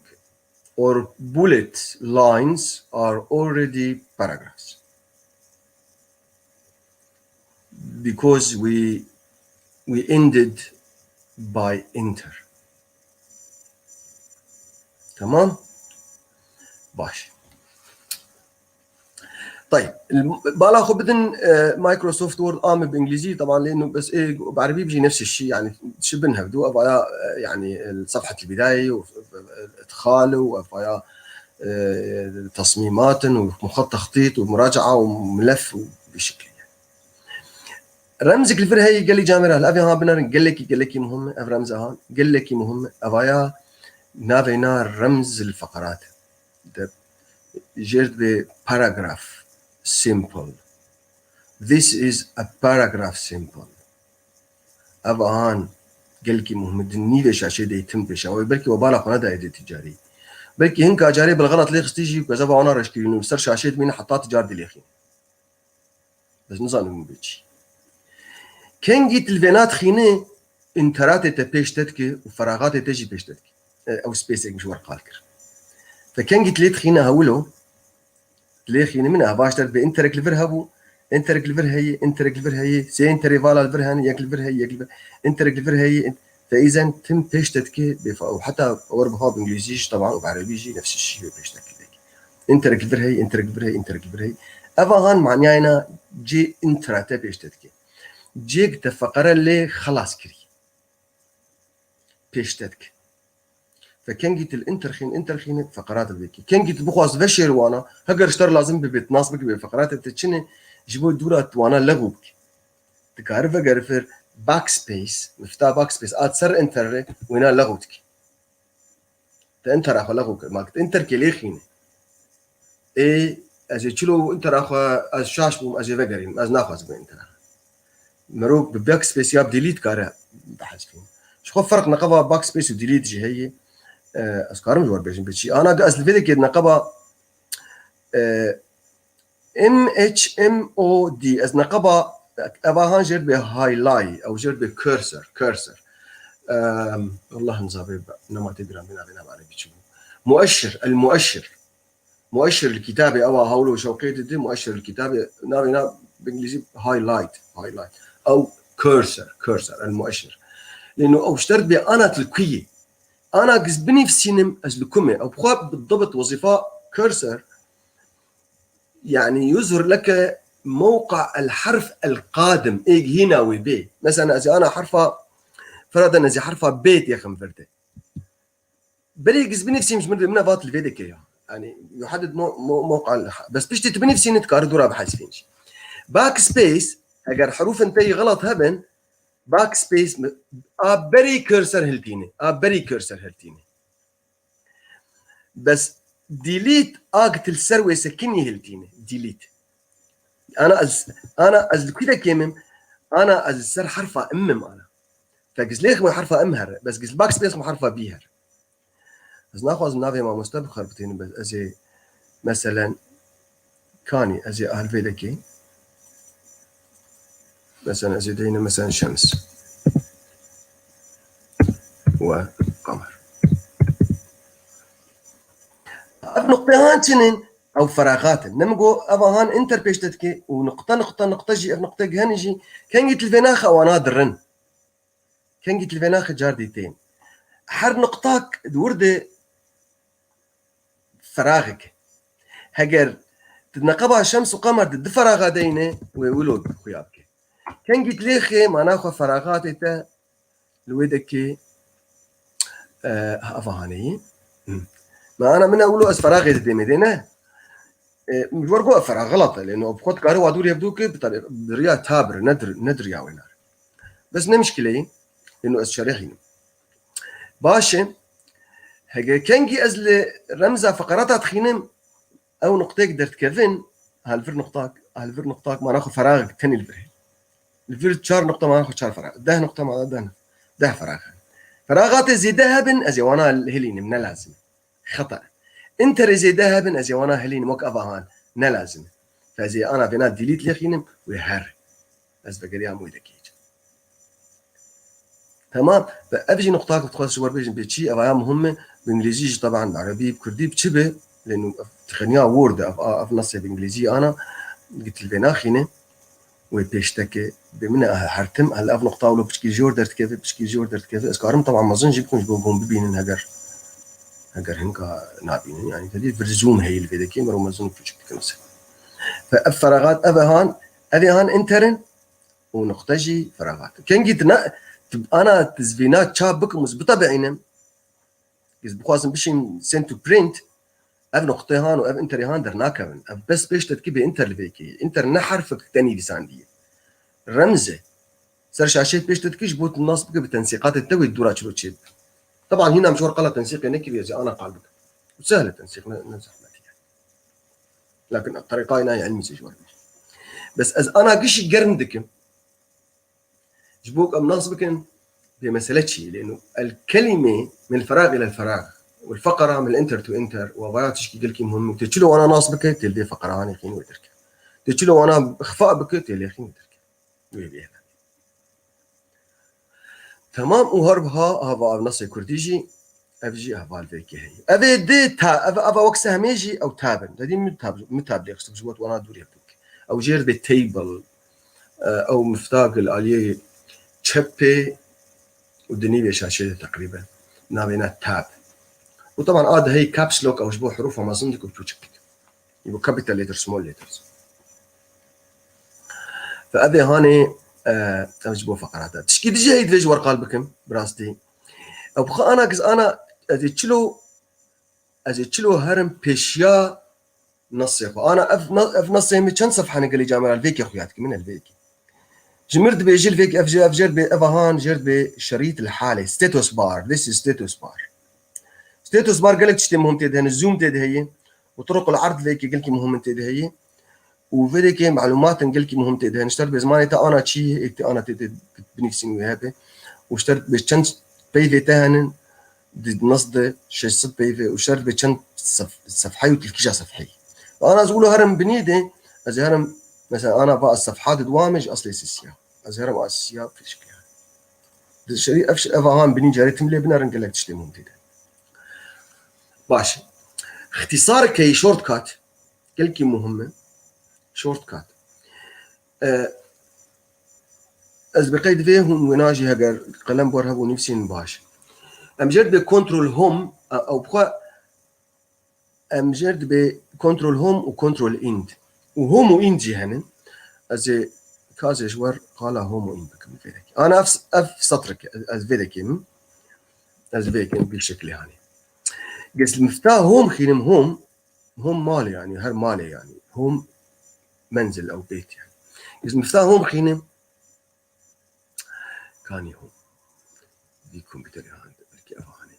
or bullet lines are already paragraphs. Because we, we ended by inter. Tamam? Baş. Tayib. Bala xwe bidin, e, Microsoft Word ame bi îngilîzî, teban lê bes ê bi erebî bijî nefs şî, yani şi bin hevdu, evaya, e, yani, e, sefhet bidayê û, e, idxal û evaya, e, tasmîmatin û muxet textît û muraca'a û milef û bi şeklî. Remzik li vir heye gelî camêra, li evê han binerin, gelekî, gelekî muhim e, ev remze han, gelekî muhim e, evaya navê na remz li feqerat e. De, jêr dibê paragraph symbol. This is a paragraph symbol. Ev ahan gelkî muhim e, di nîvê şaşê de yê tim pêşa wê. Belkî we bala xwe nedayê dê ticarî. Belkî hinka carê bilxelet lê xistî jî ku ez ev ana reşkirîn û li ser şaşê dimîne heta ticar dilêxîn. Ez nizanim min bê çi. Kengî tu li vêna dixînî, interatê te pêş te dike û feraxatê te jî pêş te dike. E, ew spacek min ji we re qal kir. Te kengî tu lê dixîne hewilo, tu lê xîne min e, baş der dibê enterek li vir hebû, enterek li vir heye, enterek li vir heye, sê enterê vala li vir hene, yek li vir heye, yek li vir, enterek li vir heye, en-, te îzen tim pêş te dike, bêfa-, û heta wer biha bi îngilîzî jî, teban, û bi erebî jî nefs şî wê pêş te dike. Enterek li vir heye, enterek li vir heye, enterek li vir heye. Eva han maniyayna cê entera te pêş te dike. Cêk te feqere lê xelas kirî. Pêş te dike. Fe kengî tu li enterxîn, enterxîne feqerat li vekî. Kengî tu bixwaz veşêr wana, heger ji te re lazim bibe, tu nas bikî bê feqeratê te çi ne, ji bo dûra tu wana lexû bikî. Dikare vegerifir backspace, mifta backspace, at ser enter re, wêna lexû dikî. Te entera xwe lexû kir. Ma tu enterkê lê xîne. Ê, ez ê çilo entera xwe, ez şaş bûm, ez ê vegerînim. Ez naxwazim vê entera. Mirov bi backspace ya bi delete kare bihezfîne. Ji xwe ferq neqeba backspace û delete jî heye. E, ez karim ji we bêjim bi çi. Ana ez li vê dekê neqeba, e, M H M O D. Ez neqeba eva han jêr dibê highlight, ew jêr dibê cursor, cursor. Em, Allah nizabê nematê biran bina bina bana biçim. Mueşir, el mueşir. Mueşir li kitabê ewa hawlo şewqê didi, mueşir li kitabê navê na bi îngilîzî highlight, highlight. Ew cursor, cursor, el mueşir. Lêno ew şter dibê ana tu li ku yî. Ana giz binivsînim ez li ku me. Ew bi xwe bi dibit wezîfa cursor. Yani yuzhir leke mewqa el harf el qadim. Ê hîna wê bê. Mesela ez ê ana harfa, feraden ez ê harfa B têxim vir de. Berê giz binivsînim ji min re, min vat li vê dike ya. Yani yuhadid mo-, mo-, mewqa el ha-, bes piştî tu binivsînî dikare dûra bihezfîn jî. Backspace, eger herûfên te yî xelat hebin, backspace mi-, a berî cursor hiltîne. A berî cursor hiltîne. Bes delete a git li ser wê sekinî hiltîne. Delete. Ana ez, ana ez li ku de kêmim? Ana ez li ser herfa M im ana. Te giz lê xwe herfa M here. Bes giz backspace xwe herfa B here. Ez naxwazim navê mamoste bixerbitînim, bes ez ê meselen Kanî, ez ê alvê dekê. Mesela ez ê deyne mesela Şems. We Kamer. Ev nuqtehan çinin? Ew feraxat in. Ne min got, eva han enter pêş te dike û nuqte, nuqte, nuqte jî, ev nuqte giheni jî, kengî tu li vê naxe wana dirin. Kengî tu li vê naxe car dî tên. Her nuqtak di wir de feraxek e. Heger tu neqeba Şems û Qemer di du feraxa deyne, wê wilo xuya bike. Kengî tu lê xê mana xwe feraxatê te li wê dekê, e, eva haneyî. Hmm. Ma ana min e wilo ez feraxê didême dê ne? E, ji wer got ev ferax xelat e, lê no bi xwe dikare wa dûrê hevdû ke bi tabi, bi riya tabir, ne dir-, ne diriya wênar. Bes ne mişkileyî, lê no ez şerêxînim. Baş e, hege kengî ez li remza feqerata dixînim, ew nuqteyek derdikevin, ha li vir nuqtak, ha li vir nuqtak, mana xwe feraxek tenê li vir heye. Li vir çar nuqta mana xwe çar ferax, deh nuqta mana deh, deh ferax hene. Feraxatê zêde hebin, ez ê wana hilînim, ne lazim e. Xeta. Enterê zêde hebin, ez ê wana hilînim wek eva han. Ne lazim e. Ez ê ana vêna delete lêxînim, wê her. Ez vegeriyam wê dekê. Tamam. Ve ev jî nuqtak dixwest ji we bêjim bê çi, ev aya muhim e. Bi îngilîzî jî, teban bi erebî, bi kurdî, bi çi be. Lê nû ev tixeniya Word, ev, ev nesê bi îngilîzî ana, git li vê naxîne. Wê pêştekê bi min e, her tim, hel ev nuqta wilo piçkî jor derdikeve, piçkî jor derdikeve. Ez karim teban mezin jî bikim ji bo hûn bibînin heger, heger hinka nabînin. Yani te dî vir zoom heyî li vê dekê, mirov mezin û piçik dikin mesela. Fe ev feraxat, ev e han, ev ê han enter in û nuqte jî feraxat. Kengî tu ne, tu ana tu zivîna çap bikim û bitebiînim. Ez bixwazim bişîm send to print, ev nuqtê han û ev enterê han dernakevin. Ev bes pêş te dikî bê enter li vê yekê. Enter ne herfek te nivîsandiye. Remz e. Ser şaşeyê pêş te dikî ji bo tu nas bike bi tensîqatê te wê dûra çilo çê bike. Teban hîna min ji we re qala tensîqê nekiriye, ez ê ana qal bikim. Û sehl e tensîq, ne, ne zehmetî ye. Lakin terîqayê nayê ilmî jî ji we re bêjim. Bes ez ana gişî germ dikim. Ji bo ku em nas bikin, bê mesele çi ye? Lêno el kelîme min ferax île ferax, û el feqera min enter to enter, û vaya tişkî gelkî muhim e. Tê çilo wana nas bike, tê li vê feqera hanê xîn wê derke. Tê çilo wana ixfa bike, tê lê xîn wê derke. Wê bê. Temam û her biha hava ev nasê kurdî jî Ev jî heval vê kê heye. Ev ê di ta-, ev, ev wek sehmê jî ew tab in. Dedî min tab, min tab lê xistim ji bo wana dûrê bik. Ew jêr bê table, e, ew mifta gil aliyê çepê û di nîvê şaşê de teqrîben. Navê ne tab. Û taban a di heyî caps lock ew ji bo herûfa mezin dik û çûçik dik. Ji bo capital letters, small letters. Fe ev ê hanê, e, ev ji bo feqerata. Tişkî dijî heyî divê ji we qal bikim, bi rastî. Ew bi xwe ana giz ana, ez ê çilo, ez ê çilo herim pêşiya nesê xwe. Ana ev ne-, ev nesê min çend sefhane gelî camera li vê kê xuya dikim, min li vê kê. Ji mir dibêjî li vê kê ev jê, ev jêr bê, ev han jêr dibê şerît li halê. Status bar, this is status bar. Status bar gelek tiştê muhim tê de hene, zoom tê de heye. Û turuq al erd vê kê gelkî muhim tê de heye. Û vê de kê malumatên gelkî muhim tê de hene. Ji te dibê zimanê te ana çi ye, ê te ana tê de binivîsîn wê hebe. Û ji te dibê çend peyvê te henin, di nas de şeş sed peyvê û ji te dibê çend sef-, sefheyê û tilkîja sefheyê. Ana ez wilo herim binî de, ez ê herim, mesela ana va ez sefha di dua me ji eslê sisiya. Ez herim a sisiya pêşkiya. Di şerî ev, ev ahan binî carê tim lê binerin gelek tiştê muhim tê de. Baş. Îxtîsareke shortcut, gelkî muhim e. Shortcut. E, ez bi qeyd vê hûn wêna jî heger qelem bar hebû nivîsîn baş. Em jêr dibê control home, e, ew bi xwe em jêr dibê control home û control end. Û home û end jî henin. Ez ê ka ez ê ji wer qala home û end bikim vê dekê. Ana ev, ev setrek, ez vê dekê min. Ez vê kêm bir şekilê hanê. Gez mifta home xînim home, home malê yani, her malê yani. Home menzil ew bêt yani. Gez mifta home xînim, kanî home. Vî kompîterê hanê, belkî ev hanê.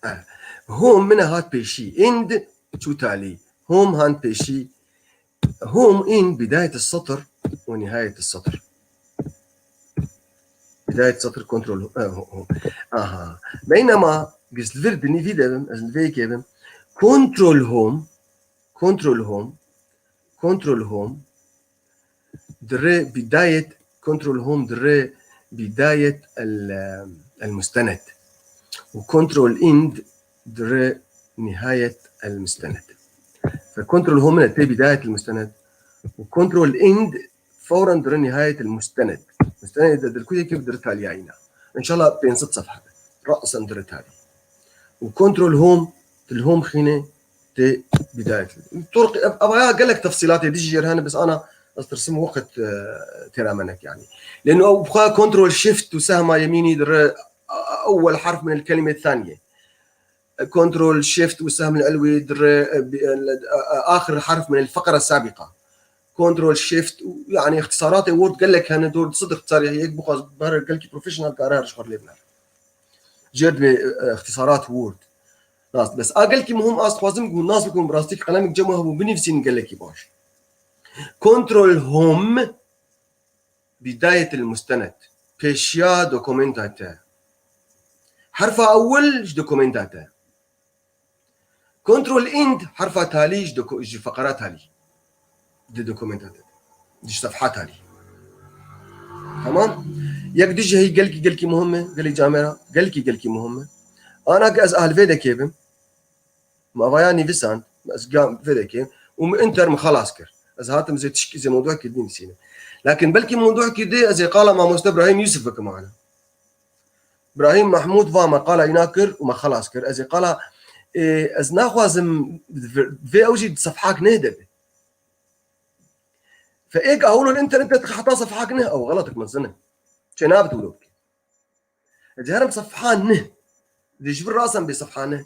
Eh, home min hat pêşî. End çû talî. Home han pêşî. Home in bidayet satr û nihayet satr. Bidayet satr control, eh, home. Aha. Beynema gizli vir dinî vî de bim, ez li vê yekê bim. Control home, control home, control home. Dire bidayet, control home dire bidayet el, el mustenet. Û control end dire nihayet el mustenet. Fe control home ne tê bidayet el mustenet. Û control end fawren dire nihayet el mustenet. Mustenet de dilkuyekî bi dire taliyayîna. İnşallah pênc sed sefhe be. Ra'sen dire talî. Û control home, til home xîne, tê bidayet. Turq, ev, ev aya gelek tefsîlatê dijî jêr hene, bes ana ez tirsim weqt, e, têra me nek yani. Lêno ew bi xwe control shift û sehma yemînî dire, a, a, ewwel harf min el kelime thaniye. Control shift û sehm el elwî dire, e, bi, e, le, a, a, axir harf min el feqra sabiqa. Control shift û yani îxtisaratê Word gelek hene, dor di sed îxtisarê heye, yek bixwaz ber gelkî professional kare her ji xwe lê biner. Jêr dibê, e, îxtisarat Word. Rast, bes a gelkî muhim, ez dixwazim ku nas bikim, bi rastî qelemik cem hebû binivîsîn gelekî baş. Control home, bidayet el mustenet. Pêşiya dokumenta te. Herfa ewil ji dokumenta te. Control end herfa talî ji doku-, ji feqera talî. Di dokumenta te. Di sefha talî. Tamam? Yek dijî heyî gelkî, gelkî muhim e, gelî camera, gelkî, gelkî muhim e. Ana ki ez ahli vê dekê bim, ma vaya nivîsand, ez gam vê dekê, û min enter min xelas kir. Ez hatim zê tişkî zê mewduekî din sîne. Lakin belkî mewduekî dê ez ê qala mamoste Ibrahîm Yusuf bikim ana. Ibrahîm Mahmûd va me qala îna kir û me xelas kir. Ez ê qala, ê, ez naxwazim vê ew jî di sefhak neh de be. Fe êk a holo li internet de heta sefhak neh ew xelatik mezin e. Çê nabit wilo bike. Ez ê herim sefha neh. Dê ji vir rasan bê sefha neh.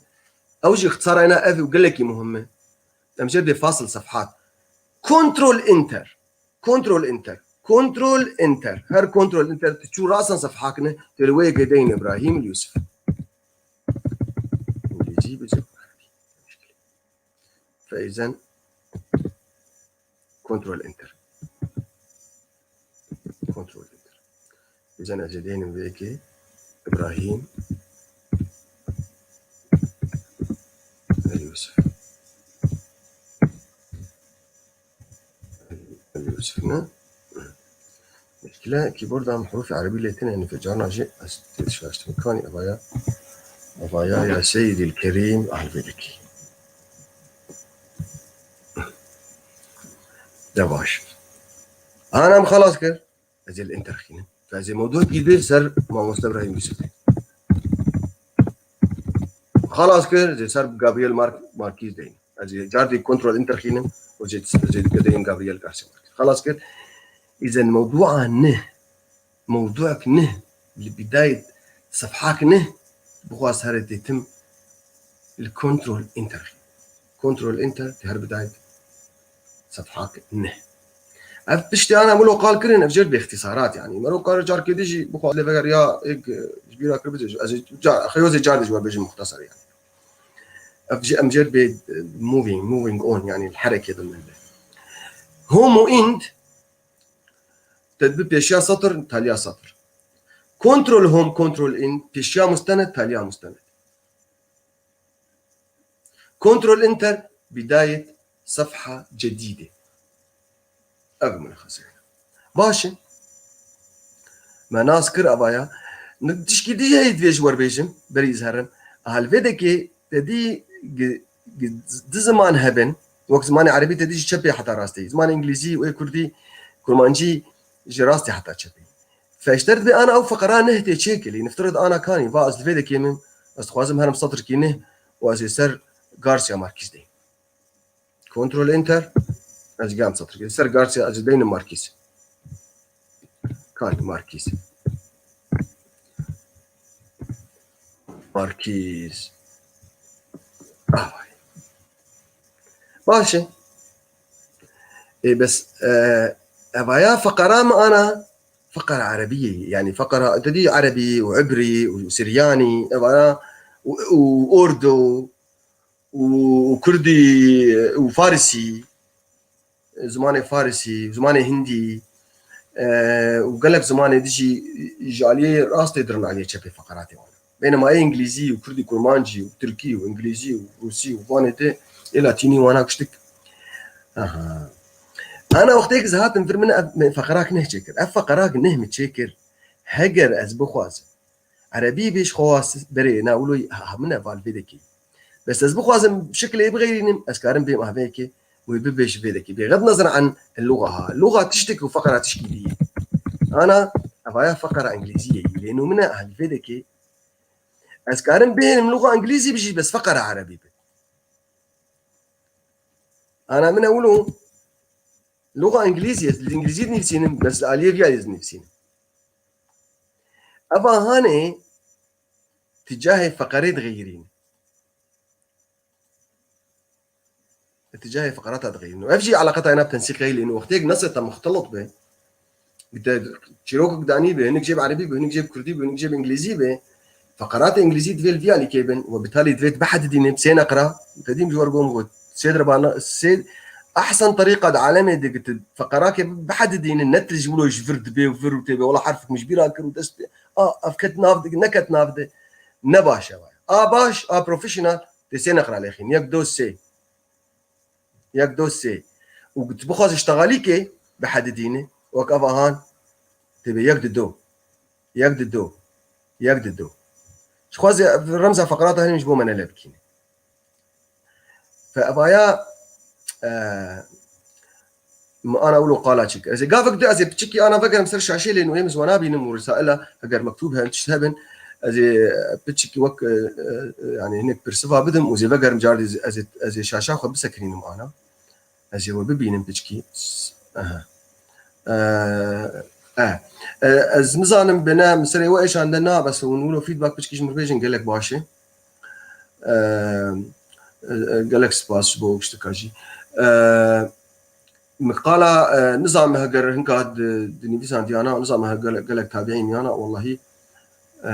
Ew jî îxtisara îna ev û gelekî muhim e. Em jê dê fasil sefhat. Control enter. Control enter. Control enter. Her control enter tu çû rasan sefhak ne. Tê li wê yekê deyne Ibrahîm li Yusuf. Îngilîzî bi cem. Feyzen control enter. Control enter. Feyzen ez ê deynim vê yekê Ibrahîm li Yusuf. Yusuf ne? Kile kîborda min herûfê erebî lê tune, nifê carna jî ez tê dişaştim. Kanî evaya, evaya ya Seyyidîl Kerîm Ahlvedekî. De baş. Ana em xelas kir. Ez ê li Enter xînim. Ez ê mewdûekî dî ser mamoste Ibrahîm Yûsif. Xelas kir, ez ê ser Gabriel Mark-, Marquez deynim. Ez ê cardî kontrol Enter xînim û ez ê, ez ê dike deynim Gabriel Garcia Marquez. Xelas kir. Îzen mewdûa neh, mewdûek neh, li bidayet sefhak neh, bixwaz here tê tim li kontrol Enter xînim. Kontrol Enter tê her bidayet sefhak neh. Ev tiştê ana wilo qal kirin, ev jêr bi îxtîsarat, yanî. Mero kar carkê dî jî bixwaz lê veger ya êk, e, ji bîra kir bize, ez ê ca-, xeyo zê car dî ji we bêjim muxtesar, yanî. Ev jî em jêr bê, e, moving, moving on, yanî li herekê bin min be. Home û int, te bi pêşiya setir, taliya setir. Kontrol home, kontrol int, pêşiya mustened, taliya mustened. Kontrol Enter, bidayet sefha cedîde. Ev mulexese ye. Baş e. Me nas kir evaya. Tişkî dî heye divê ji we bêjim, berî ez herim. Helvêdekê te dî gi-, gi-, di ziman hebin, wek zimanê erebî te dî ji çepê heta rastê. Zimanê îngilîzî û ê kurdî, kurmancî ji rastê heta çepê. Feşter dibe ana ew feqera neh tê çêkirî. Niftirid ana kanî, va ez li vê dekê min, ez dixwazim herim setirkî neh û ez ê ser Garcia Marquez deyim. Kontrol Enter, ez gam setirkî. Ser Garcia ez ê deynim Marquez. Kanî Marquez. Marquez. Ah, vay. Baş e. Ê, bes, e, evaya feqera mi ana feqera erebî ye. Yanî feqera, te dî erebî û ibrî û siryanî, evaya û, û ordo û, û kurdî û farisî, zimanê farisî, zimanê hindî, e, û gelek zimanê dî jî ji aliyê rastê dirin aliyê çepê feqeratê wan. Bênema ê îngilîzî û kurdî kurmancî û tirkî û îngilîzî û rûsî û vanê de ê latînî wana kuştik. Aha. Ana wextê ki ez hatim vir min ev me feqerak neh çêkir. Ev feqerak neh mi çêkir. Heger ez bixwazim erebî bê ji xwe berê na wilo ha min ev alfabê dekî. Bes ez bixwazim şikilê bixeyrînim, ez karim bêm avêkê wê bibê ji vê dekî. Bêxet nezir an luxa ha. Luxa tiştek û feqera tişkî dî. Ana evaya feqera îngilîzî ye. Lê nû min e alfabê dekî. Ez karim bênim luxa îngilîzî bijî, bes feqera erebî bi. Ana min ewilo luxa îngilîzî, ez li îngilîzî dinivîsînim, bes li aliyê vî aliyê dinivîsînim. Eva hanê ti cahê feqerê dixeyirîn. Ti cahê feqerata dixeyirîn. Ev jî eleqeta ena bi tensîqê lê wextêk nesê te muxtelit be. Te çîrokek danî be, hinek jê bi erebî be, hinek jê bi kurdî be, hinek jê bi îngilîzî be. Feqeratê îngilîzî divê li vî alîkê bin û bi talî divê bihedidînin, sê neqra. Te dîm ji wer gom got. Sê dirba ne-, sê ehsen terîqa di alemê de ki tu feqerakê bihedidînin, ne tu ji wilo ji vir dibê û vir û tê bê. Wela herfek min ji bîra kir û dest pê. A, ev ket nav de, neket nav de. Ne baş e vay. A baş, a professional, tê sê neqra lêxîn. Yek, do, sê. Yek, do, sê. Û tu bixwazî ji texalîkê bihedidînî, wek ev ahan, tê bê yek, di, do. Yek, di, do. Yek, di, do. Ji xwazê remza feqerata hene ji bo me nele bikîne. Fe evaya, e, mi ana wilo qala çik. Ez ê gavek di, ez ê piçikî ana vegerim ser şaşê lê nûyê min ji wana bînim û risaila, heger mektûb hebin, tişt hebin, ez ê piçikî wek, e, e, yani hinek pirsiva bidim û zê vegerim cardî ez ê, ez ê şaşa xwe bisekinînim ana. Ez ê we bibînim piçikî. Aha. E, e, e, ez nizanim bine min serê we êşande na, bes hûn wilo feedback piçikî ji min bêjin gelek baş e. E, e, gelek spas ji bo tiştika jî. E, Min qala, e, nizam heger hinka di, di nivîsan diyana, nizam heger gelek, gelek tabiîn yana, wallahî, e,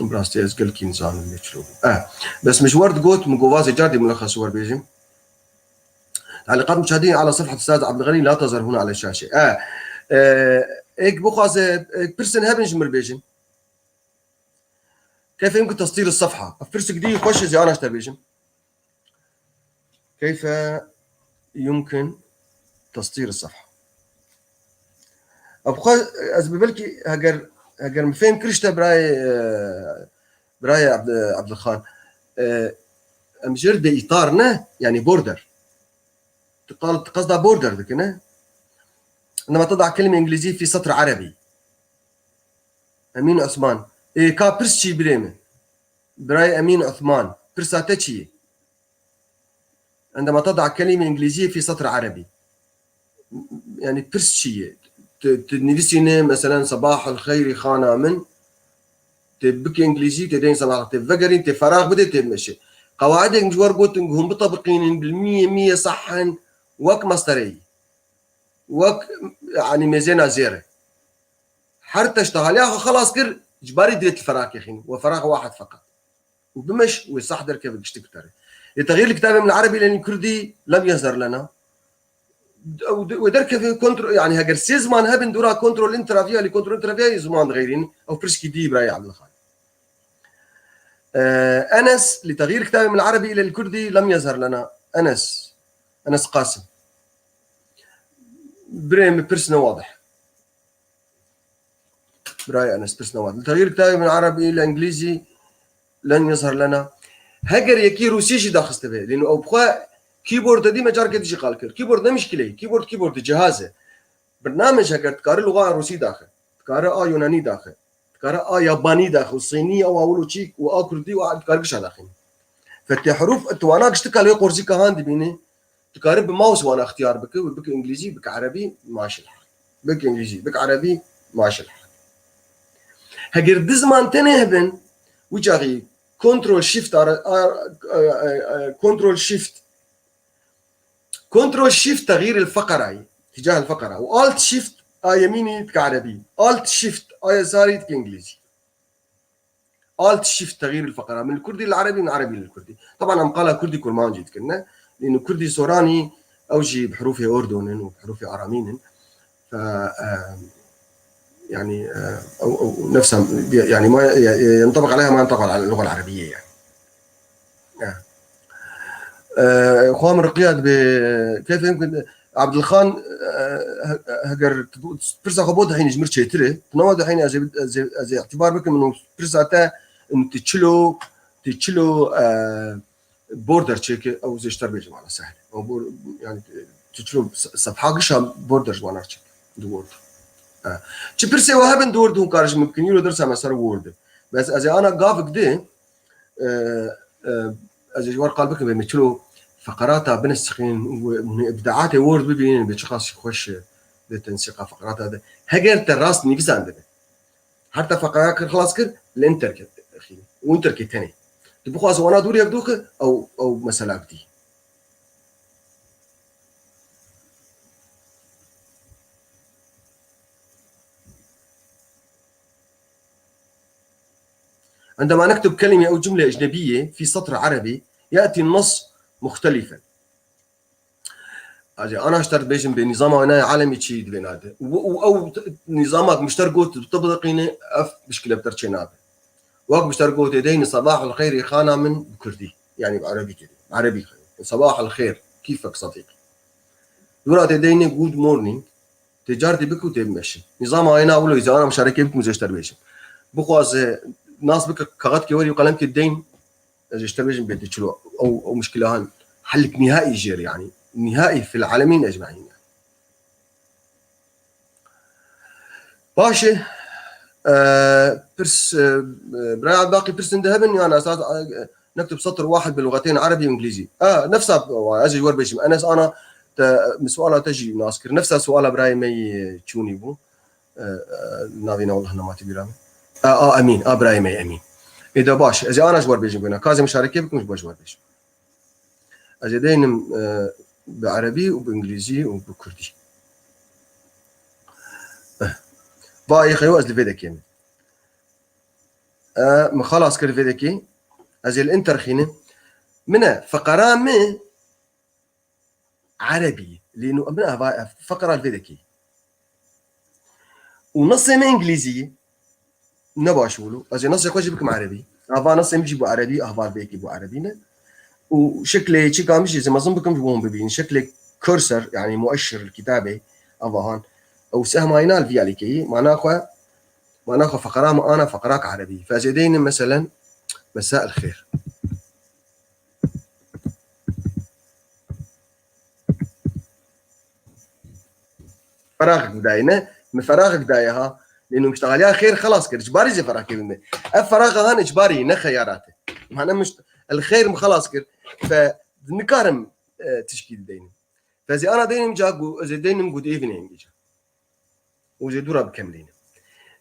bi rastî ez gelkî nizanim lê çilo bû. E, bes min ji wer digot, min got vazê cardî mulexes wer bêjim. تعليقات مشاهدين على صفحة أستاذ عبد الغني لا تظهر هنا على الشاشة. E, e, êk bixwaze, e, pirsin hebin ji mir bêjin. كيف يمكن تسطير الصفحة؟ Ev pirsik dî xweş e, ziyana ji te bêjim. كيف يمكن تسطير الصفحة؟ Ev xwe ez bi belkî heger, heger min fêm kir işte birayê, e, birayê Abd-, Abdulxan. E, em jêr de îtar ne, yani border. Tu qal-, tu qesda border dikine. Lema teda kelîme îngilîzî fî setr erebî. Emîn Osman. Ê, ka pirs çî birê min? Birayê Emîn Osman. Pirsa te çi ye? عندما تضع كلمة إنجليزية في سطر عربي. Yani pirs çi ye? Tu, tu nivîsîne, meselen, "Sebahul xeyrî xana min." Tê bike îngilîzî, tê deyn sanax, tê vegerîn, tê ferax bide, tê meşe. Qewaidek ji wer gotin, hûn bitebiqînin, bil miyê miyê sah in, wek mestereyî. Wek, yani, mêzêna zêre. Her teşta haliya xwe xelas kir, ji barî divê tu ferakê xîn. We ferax wahid feqet. Û bimeş, wê sah derkeve giştik tare. Lê texyîr li kitabê min erebî lenî kurdî lem yezher lena. Ew de-, wê derkeve kontro-, yani heger sê ziman hebin dûra kontrol întrafiya, lê kontrol întrafiya ziman dixeyrîn. Ew pirskî dî birayê Abdulxan. Ee, Enes, li texyîr kitabê min erebî ile li kurdî lem yezher lena. Enes. Enes Qasim. Birê min pirs ne wadih. Birayê Enes pirs ne wadih. Li texyîr kitabê min erebî ile îngilîzî len yezher lena. Heger yekî rûsî jî daxiste be. Lêno ew bi xwe keyboard te dî me careke dî jî qal kir. Keyboard ne mişkile ye. Keyboard, keyboard e, cihaz e. Birnamej heger dikare luxa rûsî daxe. Dikare a yunanî daxe. Dikare a yabanî daxe. Û sînî, ew awil û çîk û a kurdî û a dikare gişa daxîne. Fetê herûf, tu wana giştika li wê qorzîka han dibînî. Dikare bi mouse wana ixtiyar bike, wê bike îngilîzî, bike erebî, maşil hal. Bike îngilîzî, bike erebî, maşil hal. Heger di ziman tenê hebin, wî çaxî Control Shift, ara-, a-, a-, a-, a-, Control Shift, Control Shift تغيير الفقرة، اتجاه الفقرة، و Alt Shift a yemînî dike erebî. Alt Shift a yesarî dike îngilîzî. Alt Shift تغيير الفقرة. Min li kurdî li erebî, min erebî li kurdî. Teban em qala kurdî kurmancî dikin, ne? Lêno kurdî soranî ew jî bi herûfê ordû nin û bi herûfê aramî nin. Fe, e, yani, e, ew, ew nefsa, yani ma, e, e, ينطبق عليها ما ينطبق على اللغة العربية يعني. E. E, xwe min riqiya dibe, keyf em kin, Abdulxan, e, he-, heger tu pirsa xwe bo dihînî ji mir çêtir e. Tu newa dihînî ez ê, ez ê, ez ê îtibar bikim, min pirsa te, em ti çilo, ti çilo, e, border çêke, ew zêşter bêjim ana sehl. Ew bor-, yani, tu çilo se-, sefha gişa border ji wana çêke. Di Word. E. Çi pirsê we hebin di Word hûn kar ji min bikin, îro dersa me ser Word e. Bes ez ê ana gavik di, e, e, ez ê ji wer qal bikim, bê me çilo feqerata binisiqînin û hûn ê îbdaatê Word bibînin, bê çiqas jî xweş e, bê tensîqa feqerata de. Heger te rast nivîsandibe. Her te feqeya kir, xilas kir, li Enterkê xînî. Û Enterkê tenê. Tu bixwazî wana dûr yek doxe, ew, ew meselak dî. عندما نكتب كلمة أو جملة أجنبية في سطر عربي، يأتي النص مختلفا. Acê, ana ji te dibêjim bê nîzama wênayê alemî çi dibê nade. Û, û ew t-, nîzamak min ji te got, tu bidiqîne, ev bişkile bi te çê nabe. Wek min ji te got, ê deynê sebahul xêrî xana min bi kurdî. Yani bi erebî tê. Erebî xêr. Sebahul xêr. Kîfek sedîq. Dûra tê deynê good morning. Tê car tê bik û tê bimeşin. Nîzama wêna wilo, îzana muşarekê bikim, zê ji te dibêjim. Bixwaze nas bike, kaxetkê werî û qelemkê deyn, ez ê ji te bêjim bê tu çilo. Ew, ew muşkila han helik nîhaî jêr, yani. Nîhaî fil alemîn ecmaîn, yani. Baş e. E, pirs, e, e, biraya Baqî pirsin de hebin, yani esas, e, nektub satr wahid bi luxetên erebî û îngilîzî. E, nefsa, ez ê ji wer bêjim. Enes ana te, min suala te jî nas kir. Nefsa suala birayê me yê çûnî bû. E, e, navê ne, wallah, nematî bîra min. E, a, Emîn, a, birayê me Emîn. Ê de baş, ez ê ana ji wer bêjim bêna. Ka ez ê muşarekê bikim, ji bo ji wer bêjim. Ez ê deynim, e, bi erebî û bi îngilîzî û bi kurdî. Eh. Va yê xeyo ez li vê dekê min. E, min xalas kir vê dekê. Ez ê li Enter xînim. Min e, feqera min erebî. Lê nu min ava, ev feqera li vê dekê. Û nesê me îngilîzî ye. Ne baş wilo. Ez ê nesê xwe jî bikim erebî. Ava nesê min jî bû erebî, ahval vê yekê bû erebî ne. Û şeklê çîka min jî ez ê mezin bikim ji bo hûn bibînin. Şeklê cursor, yani mueşşir li kitabê, ava han. Ew sehma yê na li vî alîkeyî, mana xwe, mana xwe feqera me ana feqerak erebî. Fe ez ê deynim, meselen, مساء الخير. Feraxek dayê ne, min feraxek dayê ha. Lêno miştexaliya xêr xelas kir. Ji barî zê feraxkê bime. Ev feraxa han icbarî ne xeyarat e. Mane mişt-, el xeyr min xelas kir. Fe nikarim, e, tişkî dideynim. Fe zê ana deynim ca gu-, ez ê deynim good evening ca. Û zê dûra bikemlînim.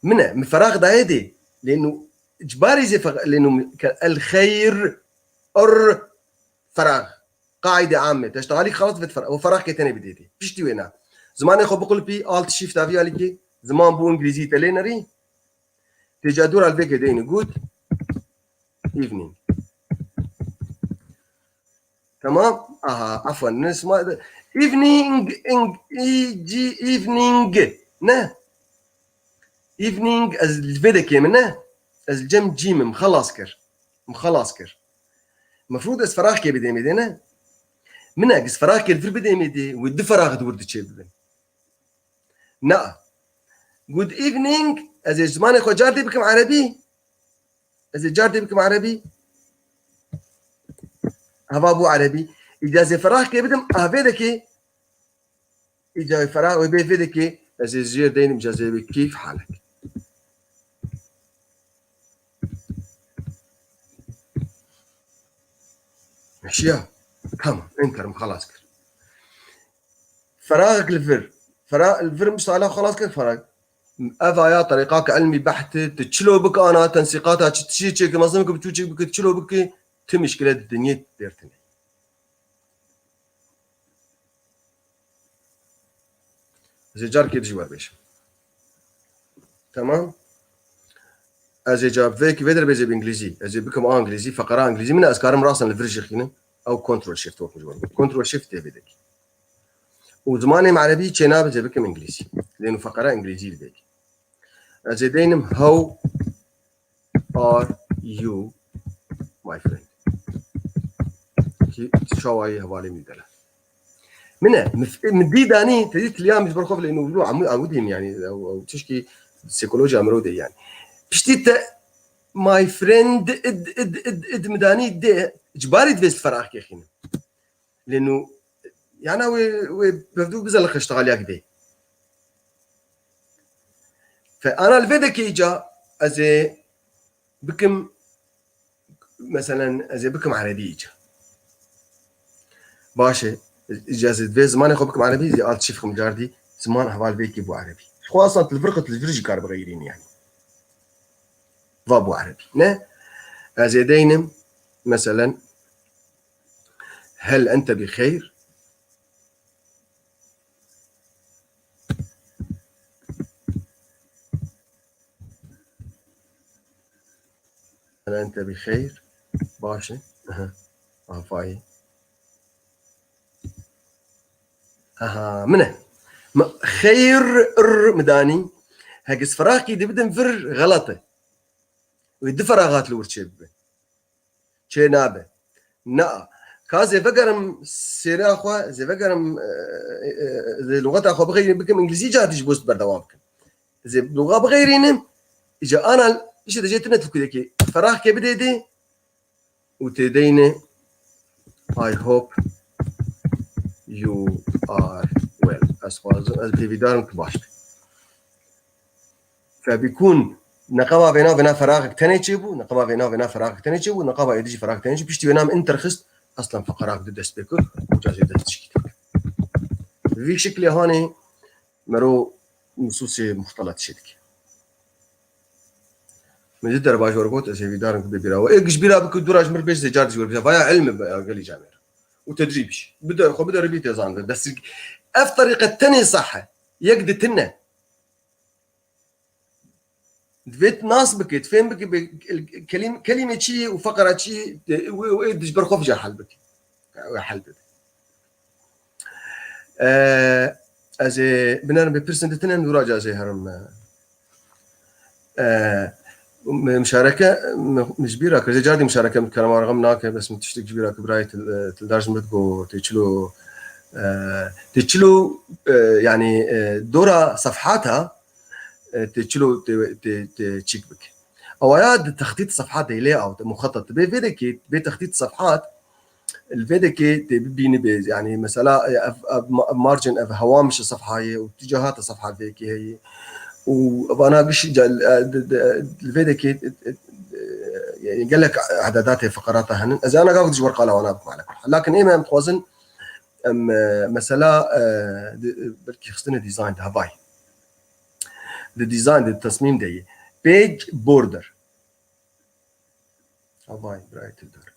Min e, min ferax dayê dê. Lêno icbarî zê fe-, lêno min ke-, el xeyr, ir, ferax. Qaîde amme. Teştehalî xelas vet ferax. O ferax ke tenê bidê dê. Piştî wê na. Zimanê xwe biqulpî, alt shift avî alîkê. Ziman bû îngilîzî te lê nerî. Tê ca dûra li vê ke deyni good evening. Tamam. Aha, afwan. Ne sima-, evening, ing, e, g, evening. Ne? Evening, ez li vê de kêm ne? Ez li cem cîm im, xelas kir. Em xelas kir. Mefrûd ez feraxkê bidêmê dê ne? Min e, giz feraxkê li vir bidêmê dê, wê du ferax di wir diçê bibin. Na. Good evening, ez ê zimanê xwe car dê bikim erebî. Ez ê car dê bikim erebî. Heva bû erebî. Îca ez ê feraxkê bidim, a vê dekê. Îca wê ferax, wê bê vê dekê. Ez ê jêr deynim, îca ez ê bê keyf halek. Meşiya. Tamam. Enterim xelas kir. Feraxek li vir. Fera-, li vir miştexala xelas kir ferax. Ev aya terîqak ilmî behti, tu çilo bik ana tensîqata çi tişî çêki mezin bike, biçû çêk bike, tu çilo bike, tu mişkile di dinyê dêr tine. Ez ê carkê dijî we bêjim. Tamam. Ez ê ca vê ki vê derbê zê bi îngilîzî. Ez ê bikim a îngilîzî, feqera îngilîzî min e, ez karim rasan li vir jî xînim. Ew control shift wek min ji we. Control shift tê vê dekî. Û zimanê min erebî çê nabe zê bikim îngilîzî. Lêno feqera îngilîzî li vê ki. Ez ê deynim how are you, my friend? Ki çawa yî hevalê min dela. Min e, min, min dî danî, te dî tiliya min ji ber xwe vilê nû vilo, emû, emû dîm yani, ew, ew tişkî psikolojiya mirov de yani. Piştî te, my friend, id, id, id, id, min danî dê, icbarî divê ez feraxkê xînim. Lê nû, yana wê, wê bevdû bize li xeştexaliyak dê. Fe ana li vê dekê îca ez ê bikim, meselen, ez ê bikim erebî îca. Baş e, îca ez ê divê zimanê xwe bikim erebî, zê alt çîf xim cardî, ziman heval vê kî bû erebî. Ji xwe aslan tu li vir qit li vir jî kar bixeyrînî yani. Va bû erebî. Ne? Ez ê deynim, meselen, هل أنت بخير؟ هل أنت بخير؟ Baş e. Aha. Afayî. Aha, min e. Ma-, xeyr, ir, min danî. Hegis feraxkî dibidim vir, xelet e. Wê du feraxat li wir çêbibe. Çê nabe. Na. Ka zê vegerim sêra xwe, zê vegerim, e, e, e, zê lugeta xwe bixeyrim bikim, îngilîzî ca dî ji bo berdewam bikim. Zê luga bixeyrînim, îca ana, îşte de jê tine tu kudekê. Feraxkê bidê dê, û tê deyne, I hope you are well. Ez xwazim, ez hêvîdarim tu baş be. Febîkûn, neqeba vêna, vêna feraxek tenê çêbû, neqeba vêna, vêna feraxek tenê çêbû, neqeba êdî jî feraxek tenê çêbû, piştî vêna min interxist, aslan feqerak du dest pê kir, û ca jê dest tişkî dike. Vî şiklê hanê mero nusûsê muxtelet çê dike. Min di derba ji we re got, ez hêvîdar im ku bê bîra we. Ê giş bîra bike, dû ra ji mir bêj zê car dî ji we bêje. Vaya ilm e, gelî camêr. Û tedrîb jî. Bide, xwe bide ribî tê zanve. Destrik. Ev terîqet tenê sah e. Yek di tine. Divê tu nas bike, tu fêm bike, bê kelîm-, kelîme çi ye û feqera çi ye, wê, wê, wê di ji ber xwe ve jî hel bike. Wê hel bide. E, ez ê binerim bê pirsên di tine, dû ra ca ez ê herim. E, mi-, mişareke, mi-, mi ji bîra kir. Zê cardî mişareke min kerema rexem nake, bes min tiştek ji bîra kir, birayê til-, e, tildar ji min digot, tê çilo, E, tê çilo, e, yani, e, dora sefhata, e, tê çilo, tê, tê, tê çîk bike. Awaya di textît sefhat de layout, muxetat. Bê vê dekê, bê textît sefhat, li vê dekê tê bibînî bê, yani, mesela, e, ev, ev ma-, ev margin, ev hewamiş sefhayê û tu cihata sefhat vê yekê heye. Û vana giş, e, di, di, li vê dekê, e, e, e, yani, gelek ededatê feqerata henin. Ez ana gavik ji wer qala wana bikim, ala kul hal. Lakin ême em dixwazin, em, e, mesela, e, di, belkî xistinê design de, havay. Di design de, di tesmîm de yê. Page border. Havay, birayê tu dar.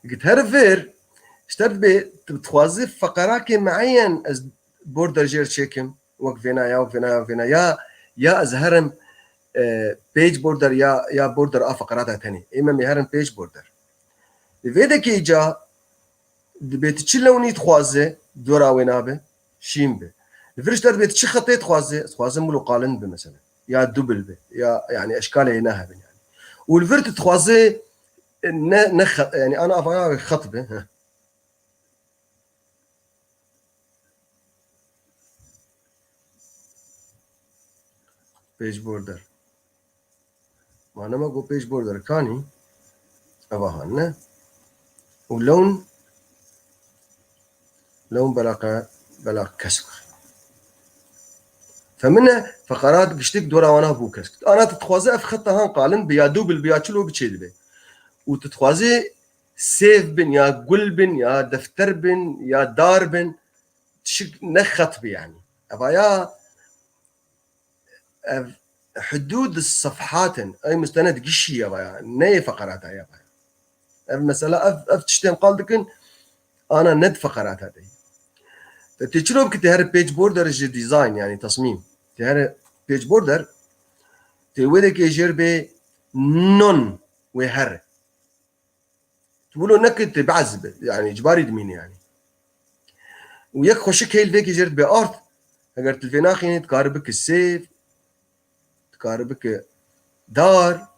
Git her vir, ji te dibê, tu dixwazî feqerakê meeyen ez border jêr çêkim, wek vêna ya, wek vêna ya, wek vêna ya, ya ez herim, e, page border ya, ya border a feqerata tenê. Ême em ê herin page border. Li vê dekê îca dibê tu çi lewnî dixwaze, dora wê nabe, şîn be. Li vir ji te dibê tu çi xetê dixwaze, dixwaze milo qalin be mesela. Ya dubl be, ya, yani, eşkalê yê nehebin yani. Û li vir tu dixwaze, e, ne, ne xet, yani, ana avaya wê xet be, heh. Page border. Ma nema ku page border kanî, eva han ne. Û lewn, lewn belaqe, belaq kesk. Femine feqerat giştik dora wana bû kesk. Ana tu dixwaze ev xeta han qalin bi ya dubl bi ya çilo biçê dibe. Û tu dixwaze sêv bin ya gul bin ya defter bin ya dar bin, tişik ne xet bi yani. Eva ya ev hudûd sefhat in. Ey mustened gişî ye vaya. Ne yê feqerata ye vaya. Ev mesela, ev, ev tiştên qal dikin, ana ne di feqerata de. Te tê çilo bikî tê here page border ji design, yani tasmîm. Tê here page border, tê wê dekê jêr bê non wê here. Tu wilo nekit, tê behs be. Yani, cibarî dimîne yani. Û yek xweşik heyl vêkî jêr dibe art. Eger tu vê naxînî, dikari bike sêv, dikari bike dar,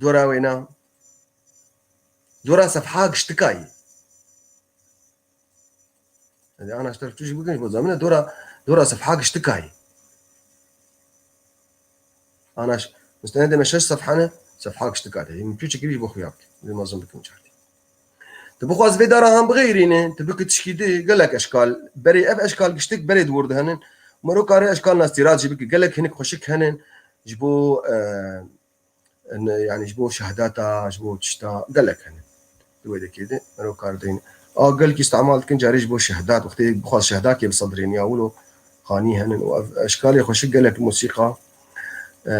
dora wêna. Dora sefha giştika yî. Hadi ana ji teref tu jî bikin, ji bo zamine dora, dora sefha giştika yî. Ana ş-, mustenedê me şeş sefha ne, sefha giştika de. Min tu çekirî ji bo xuya bike. Lê mezin bikim çartî. Tu bixwaz vê dara han bixeyrîne, tu bike tişkî di, gelek eşkal. Berê ev eşkal giştik berê di wir de henin. Mero kare eşkal nastîrat jî bike. Gelek hinik xweşik henin. Ji bo, e, ne, yani ji bo şehdata, ji bo tişta gelek hene. Di wê dekê de mero kar deyne. A gelkî îstemal dikin carê ji bo şehdat. Wextê bixwaz şehdakê bisedrên ya wilo xanî henin û ev eşkalê xweşik gelek musîqa, e,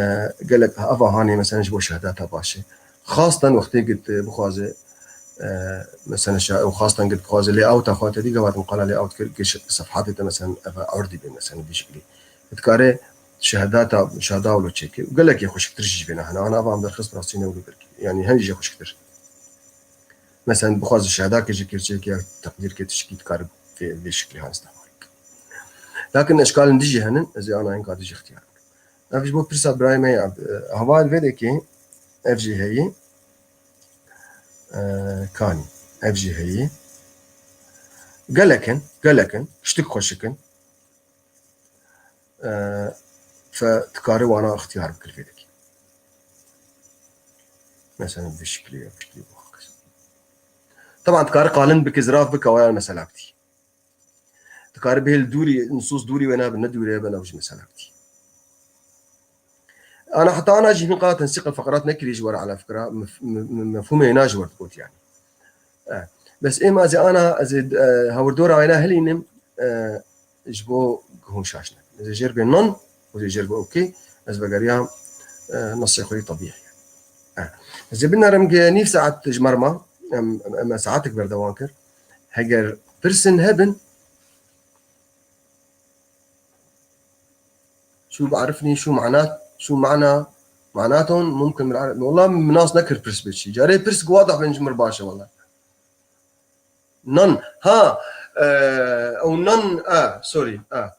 gelek eva hanê mesela ji bo şehdata baş e. Xastan wextê git, e, bixwaze, e, mesela şa-, û xastan git bixwaze layout-a xwe te dî gevatin qala layout kir, kir sefhatê te mesela ev erdî be mesela vî şeklî. Dikare şehedata şada wilo çêke. Gelekî xweşiktir jî ji vê nahene. Ana ava em derxist rastî ne wilo belkî. Yani hen jî xweşiktir. Mesela bixwaze şehedakê jî kir çêke ya teqdîrkê tişkî dikare vê, vê şeklî han îstemal. Lakin eşkalên dijî henin, ez ê ana enka dijî ixtiyar bikim. Ev ji bo pirsa birayê me ya, e, heval vê dekê ev jî heyî, e, kanî. Ev jî heyî. Gelek in, gelek in. Ştik xweşik in. E, fe dikare wana ixtiyar bikir vê dekê. Mesela vê şeklî ya, vê şeklî bu. Taban dikare qalin bike, ziraf bike, waya mesela bitî. Dikare bihêl dûrî, nusus dûrî wê nabe, ne dûrê be, ew jî mesela bitî. Ana heta ana jî hin qala tensîq el feqerat nekirî ji we re ala fikra, mef-, me-, me-, mefhûmê wêna ji we re digot yani. E, bes êm ez ê ana, ez ê, e, hawirdora wêna hilînim, e, ji bo hûn şaş nebin. Ez ê jêr bê non, ez ê jêr bê okey, ez vegeriyam, e, nesê xwe yê tebîî. E, ez ê binerim ge nîv saet ji merma, em, em, em saetek berdewam kir. Heger pirsin hebin, شو بعرفني شو معنات، شو معنى، معناتهم ممكن بالعربي. والله من ناس نكر برس بشي. جاري برس واضح بين جمر باشا والله. نن. ها. آه، أو نن. آه، سوري. آه.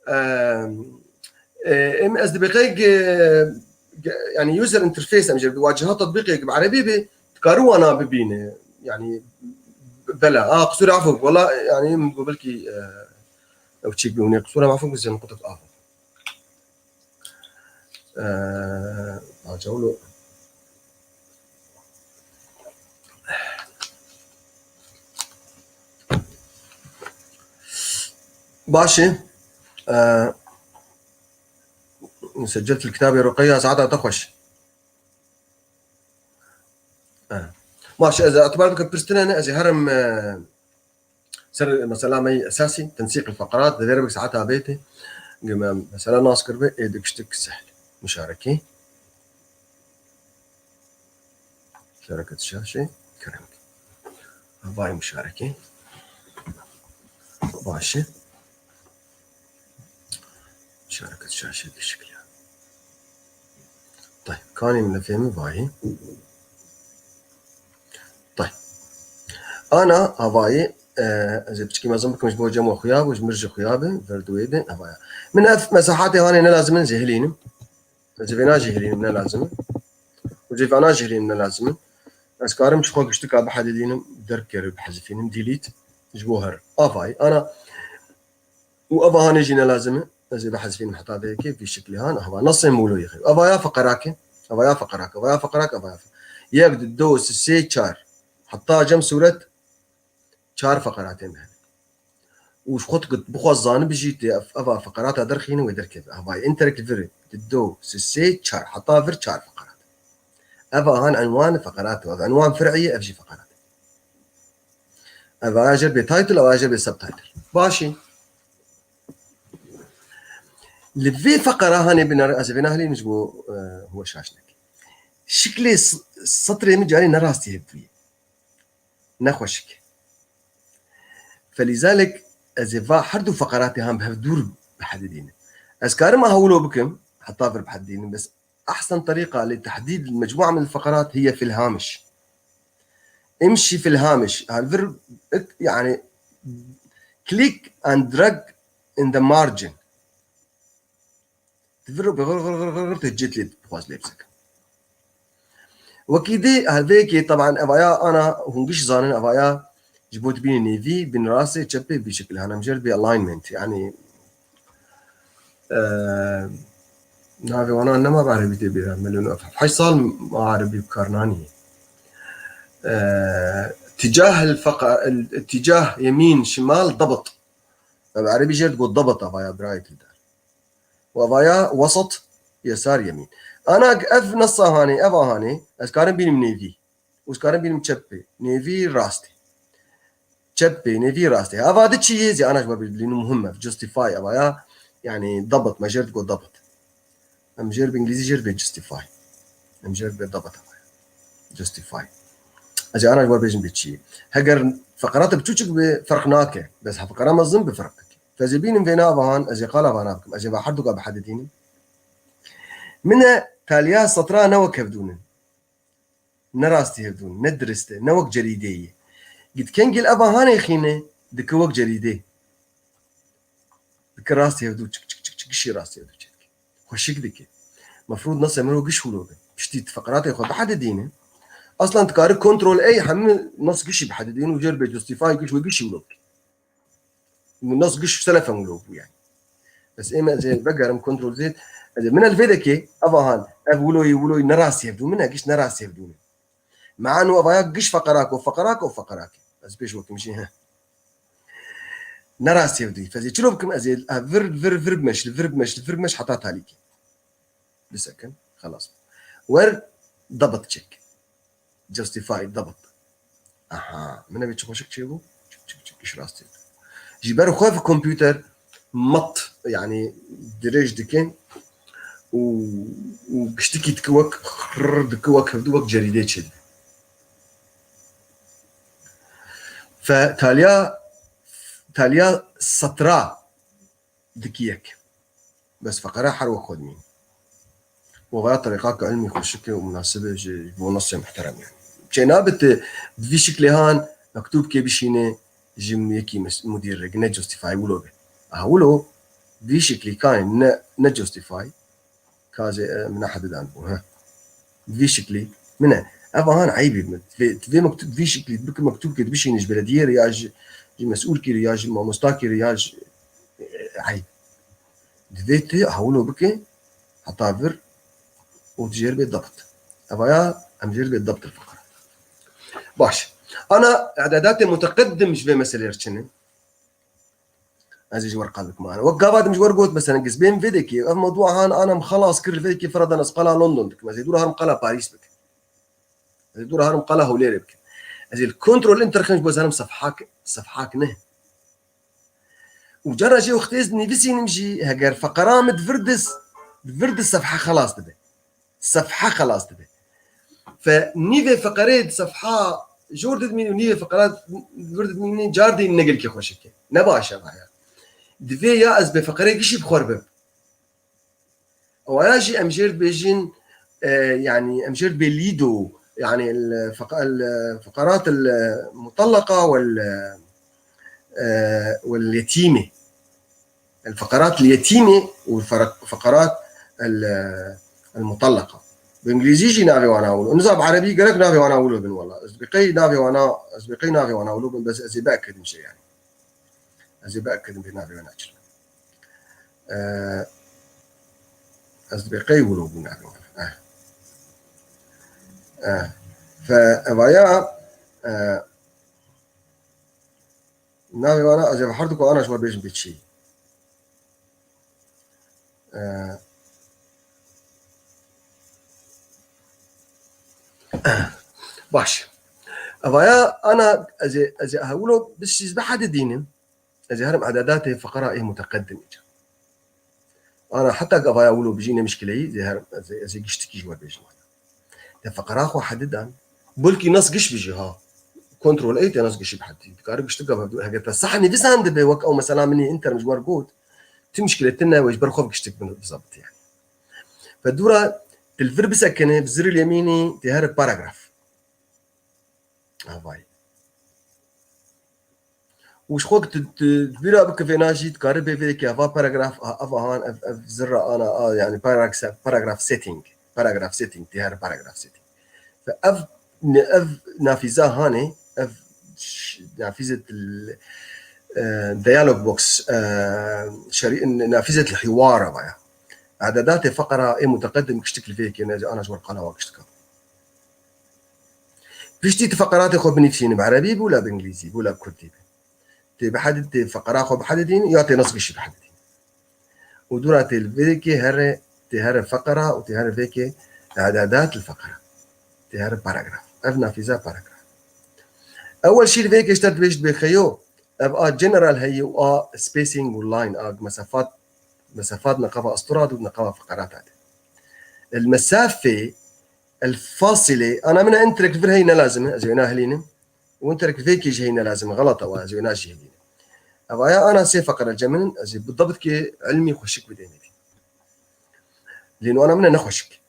آه. آه، ام اس دي بي، آه، يعني يوزر انترفيس، ام جرب واجهه تطبيقي بعربي بي، تكارو انا ببينه. يعني Bela. Aa, qisûr afû. Wala, yani, min got belkî, e, ew çêk bûne. Qisûr afû, zin qutuk afû. E, aca wilo. Baş e. E, سجلت الكتاب يا رقية، saeta te xweş. E. Baş, ez etibar dikim pirs tune ne, ez ê herim, e, ser mesela me esasî, tensîq el-feqerat, divê re bik saeta bêtê. Gime mesela nas kirbe, ê dikiştik sehl. Muşarekî. Şereket şaşê, kerem. Havayê muşarekê. Baş e. Şereket şaşê dişikliya. Tay, kanî min fehmi vayî. Tay. Ana havayê, e, ez ê piçkî mezin bikim ji bo cem we xuya bû, ji mir jî xuya be, ver duwê de, havaya. Min ev mesahatê hanê ne lazim in, zehilînim. Ez ê vêna jî hilînim, ne lazim e. Û cêvana jî hilînim, ne lazim e. Ez karim ji xwe giştika bihedidînim, derb kir bihezifînim, delete, ji bo her. Avayî, ana, û eva hanê jî ne lazim e. Ez ê bihezifînim heta vê yekê, vî şiklê han, ava. Nasên mûloyê xew. Ava ya feqerake, ava ya feqerake, ava ya feqerake, ava ya fe-, yek, du, du, sê, sê, çar. Heta cem sûret, çar feqeratên hene. Û ji xwe dikit, bixwaz zanibî jî tê ev, eva feqerata derxîne wê derkeve. Havayê enterek li vir e. Di do, sê, sê, çar. Heta vir çar feqerat. Eva han enwan feqerat e. Ev enwan fir'î ye, ev jî feqerat e. Eva ya jêr bê title, eva ya jêr bê subtitle. Baş e. Li vê feqera hanê binere, ez ê vê nahilînim ji bo, e, we şaş neke. Şiklê s-, setrê min carê ne rastî hevdû ye. Ne xweşik. Felîzalik ez ê va her du feqeratê han bi hev dûr bihedidînim. Ez karim aha wilo bikim, heta vir bihedidînim, bes ehsen terîqa li tehdîd mecmûa min feqerat hiye fil hamiş. Imşî fil hamiş. Her vir, yani, click and drag in the margin. Di vir û bi xir, xir, xir, xir, xir, te cêt lê dixwaz lê bisekin. Wekî dê, her vê yekê, teban, evaya ana hûn giş zanin, evaya ji bo dibînin nêvî, bin rastê, çepê, vî şekil hene. Em jêr bê alignment, yani, e, navê wana nema bi erebî tê bîra, milyon, heşt sal ma erebî bi kar nanî. E, tîcah el feqa-, el, tîcah yemîn, şimal, dabt. Bi erebî jêr digot dabt, evaya birayê tu dar. Û evaya wesat, yesar, yemîn. Ana ev nesa hanê, eva hanê, ez karim bînim nêvî. Û ez karim bînim çepê. Nêvî rastê. Çepê, nêvî rastê. Eva di çi yê zî ana ji we bilînim muhim e. Justify evaya, yani dabt, me jêr digot dabt. Em jêr bi îngilîzî jêr bê justify. Em jêr bê dabt evaya. Justify. Ez ê ana ji we bêjim bê çi yê. Heger feqerata biçûçik bi ferq nake. Bes ha feqera mezin bi ferq dike. Fe ez ê bînim vê nava han, ez ê qala vana bikim. Ez ê va herduka bihedidînim. Min e taliya setra ne wek hevdûn in. Ne rastî hevdûn, ne dirist e, ne wek cerîdê yê. Gitkengil eva hanê xîne, dike wek cerîdê. Dike rastî hevdû çik, çik, çik, çik, gişî rastî hevdû çêdike. Xweşik dike. Mefrûd nasê mirov giş wilo be. Piştî tu feqeratê xwe bihedidîne. Aslan tu kari kontrol ey hemî nas gişî bihedidîn û jêr bê justify giş wê gişî wilo bike. Nas giş selefen wilo bû yani. Bes ê me ez ê vegerim kontrol zêd. Ez ê min el vê dekê, eva han, ev wiloyî, wiloyî ne rastî hevdû min e, giş ne rastî hevdû min. Me'an û evaya giş feqerak û feqerak û feqerak. Ez pêş wekim jî, he. Ne rastî hevdû. Fe ez ê çilo bikim, ez ê, e, vir, vir, vir bimeş, li vir bimeş, li vir bimeş heta talîkê. Bisekin, xelas. Wer, dabt çek. Justify, dabt. Aha, min ev çi xweşik çêbû? Çik, çik, çik, iş rastî. Ji ber xwe kompûter mat, yani dirêj dike û, û giştikî dike wek xrrr dike, wek hevdû, wek cerîdê çêdibe. Fe taliya, taliya setra dikî yek. Bes feqera her wek xwe dimîn. Û vaya terîqaka ilmî xweşik e û munasib e ji bo nasê muhterem yani. Çênabe tu bi vî şiklê han mektûbkê bişîne ji yekî mes-, mudîr re, ne justify wilo be. Aha wilo vî şiklî kanê ne, ne justify. Ka ez ê, e, min hedidan bû, he. Vî şiklî min e. Ev ahan eyb e. Divê, divê mektûb, vî şiklî bike mektûbkê dibişîne ji belediyê re ya ji, ji mesûlkî re ya ji mamostakî re ya ji, e, eyb. Divê tu hewlo bike heta vir û tu jêr bê dabt. Evaya em jêr bê dabt fiqra. Baş. Ana i'dadatê muteqeddim ji vê meselê re çi ne? Ez ê ji wer qal bikim ana. Wek gava din ji wer got, mesela, gizbên vê dekê, ev mewdua han ana em xelas kir li vê dekê, firadan ez qala London dikim. Ez ê dûra herim qala Parîs bikim. Ez ê dûra herim qala Hewlêrê bikim. Ez ê li Ctrl Enter xim ji bo zanim sefhak, sefhak ne. Û cara jê wextê ez nivîsînim jî, heger feqera min di vir dis, di vir dis sefhe xelas dibe. Sefhe xelas dibe. Fe nîvê feqerê di sefha jor didmîn û nîvê feqera di vir didmînê car dîn ne gelkî xweşik e. Ne baş e vaya. Divê ya ez bê feqerê gişî bi xwe re bim. Ewaya jî em jêr dibêjin, e, yanî em jêr dibê lîdo, yanî el feqa-, el feqerat el mutellaka wel, e, wel yetîme. El feqerat el yetîme û fer-, feqerat el, el mutellaka. Bi îngilîzî jî navê wana wilo. Niza bi erebî gerek navê wana wilo bin wela. Ez bi qey navê wana, ez bi qey navê wana wilo bin, bes ez ê be'kidim şey yanî. Ez ê be'kidim bê navê wana çi. Ee, ez dibê qey wilo bû navê wana. Eh. Eh. Fe evaya, eh, navê wana ez ê her du ku ana ji we bêjim bê çi. Eh. Baş. Evaya ana ez ê, ez ê hewilo bi sîzde hedi dînim. Ez ê herim ededatê feqera ê muteqedim îca. Ana heta gavaya wilo bijî ne mişkileyî, ez ê her, ez ê, ez ê giştikî ji we bêjim. Te feqera xwe hedidan. Belkî nas giş bijî ha. Kontrol ey te nas gişî bihedî. Dikare giştik gava, heger te sah nivîsan dibe wek ew mesela min ê inter min ji wer got. Ti mişkile tine we ji ber xwe giştik bin bizabit yani. Ve dûra te li vir bisekine, bi zirî lêmînî, te here paragraf. Avay. Û ji xwe tu, tu bîra bike vêna jî dikare bê vê yekê ava paragraf, a, ev ahan, ev, ev zirra ana, a, yani paragraf se-, paragraf setting, paragraf setting, tê her paragraf setting. Fe ev, ne, ev nafîza hanê, ev ş-, nafîzet l-, e, dialog box, e, şerî-, nafîzet li hiwara vaya. Ededatê feqera ê muteqedim kiştik li vê yekê ne, ana ji wer qala wa kiştika. Piştî tu feqeratê xwe binivîsînî bi erebî bû la bi îngilîzî bû la bi kurdî be. Tê bihedî, tê feqera xwe bihedidîn ya tê nas gişî bihedidîn. Û dûra tê li vê yekê here, tê here feqera û tê here vê yekê e'dadat li feqera. Tê here paragraf. Ev nafîza paragraf. Ewel şî li vê yekê ji te dibêj dibê xeyo, ev a general heye û a spacing û line a mesafat, mesafat neqava astura û neqava feqerata de. El mesafê, el fasile, ana min entrek vir hey ne lazim e, ez ê wêna hilînim. Û entrek vêkê jî hey ne lazim e, xelat e wa, ez ê wêna jî hilînim. Ev aya ana sê feqere cem min, ez ê bi dabtkê ilmî xweşik bidêmê. Lê nu ana min e ne xweşik.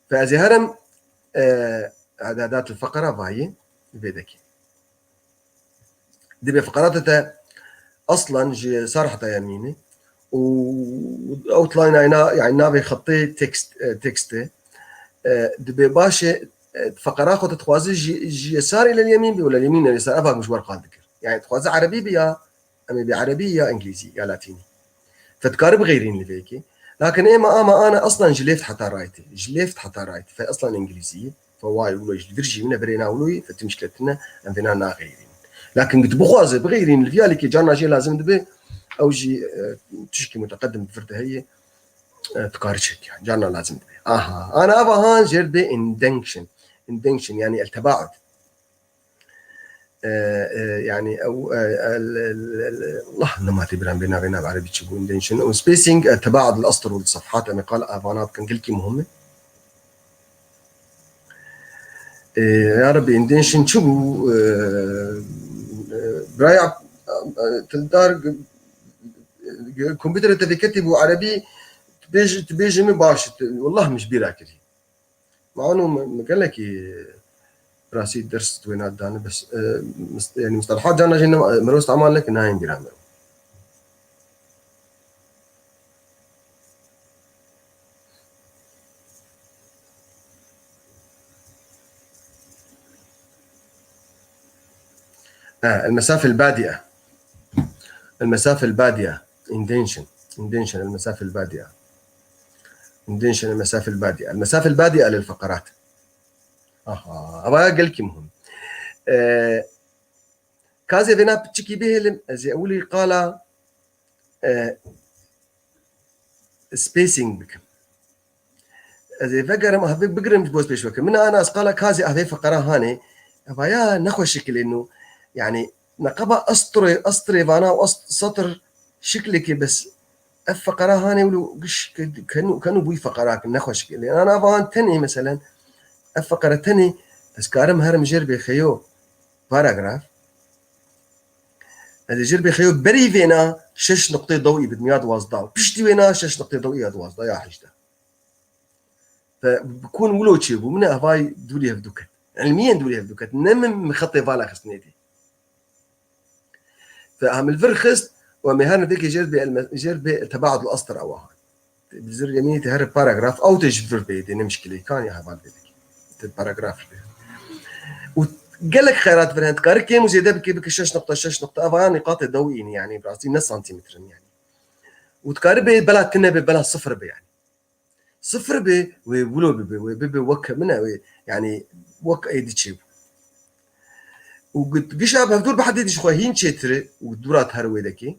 Fe ez ê herim, e, e'dadat el feqera vayî vê dekê. Dibê feqerata te aslan ji sar heta yemînê û outline ayna, yani navê xetê tekst, e, tekstê, e, dibê baş e, e, feqera xwe te dixwaze ji, ji yesarê lel yemîn bê û lel yemîn lel yesar, eva min ji wer qal dikir. Yani dixwaze erebî bê ya, em ê bê erebî ya îngilîzî ya latînî. Fe dikare bixeyrîn li vê yekê. Lakin ê me ama ana aslan ji left heta right e. Ji left heta right. Fe aslan îngilîzî ye. Fe wayê wilo ji vir jî min e, berê na wilo ye, fe tim ji ketine, em vêna naxeyrîn. Lakin git bixwaze bixeyrîn li viya lêkê carna jê lazim dibe, ew jî, e, tişkî muteqedim bi vir de heye, e, dikare çek yani. Carna lazim dibe. Aha. Ana ava han jêr dibê indention. Indention yani el tebaud. E, e, yani ew, e, el, el, el, Allah nema tê biran bê navê nav erebî çi bû, indention û spacing, e, tebaud li astir û li sefhat, em ê qala evana bikin, gelkî muhim e. E, ya Rebbi, indention çi bû? E, e, biraya, e, tildar, e, kompûterê te vêketî bû erebî, tu bêj-, tu bêjî min baş, tu, wallah min ji bîra kirî. Mano me, me gelekî rastî ders wê nadane, bes, e, mis-, yani mustalahat carna jî ne, mero istemal neke nayên bîra mero. آه، المسافة البادئة. المسافة البادئة. Indentation. Indentation، المسافة البادئة. Indentation، المسافة البادئة. المسافة البادئة للفقرات. Aha. Ava ya gelkî muhim. Ee, ka ez ê vêna piçikî bihêlim, ez ê ewilî qala, e, spacing bikim. Ez ê vegerim, hevê bigirim ji bo ez pêş vekim. Min ana ez qala ka ez ê hevê feqera hanê. Eva ya nexweşikilê nû. Yani neqeba estrê, estrê vana û est-, setir şiklekê bes ev feqera hanê wilo giş ke-, kenû, kenû bûyî feqera kin, nexweşikilê. Ana ava han tenê meselen, ev feqera tenê ez karim herim jêr bê xeyo paragraf. Ez ê jêr bê xeyo berî vêna şeş nuqtê dewî bidim ya duwazdeh. Piştî wêna şeş nuqtê dewî ya duwazdeh ya hejdeh. Fe bikun wilo çêbû. Min evay dûrî hevdû ket. Ilmiyen dûrî hevdû ket. Ne min xetê vala xistnê dî. Fe em li vir xist û em ê her nivêkê jêr bê elme-, jêr bê tebaud li astir ewa han. Bi zir yemînî te her paragraf ew tê ji vir bê dê ne mişkilê kan ya heval bê dikî. Te paragraf bê. Û gelek xeyrat vir hen dikare kêm û zêde bike, bike şeş nokta şeş nokta. Eva ya nîqatê dewî ne yani, bi rastî ne santimetrin yani. Û dikare bê bela tine bê, bela sifir bê yani. Sifir bê, wê wilo bibe, wê bibe weke min e, wê, yani, wek êdî çêbû. Û gi-, gişa bi hevdûr bihedê dî ji xwe hîn çêtir e û dûra her wê dekê.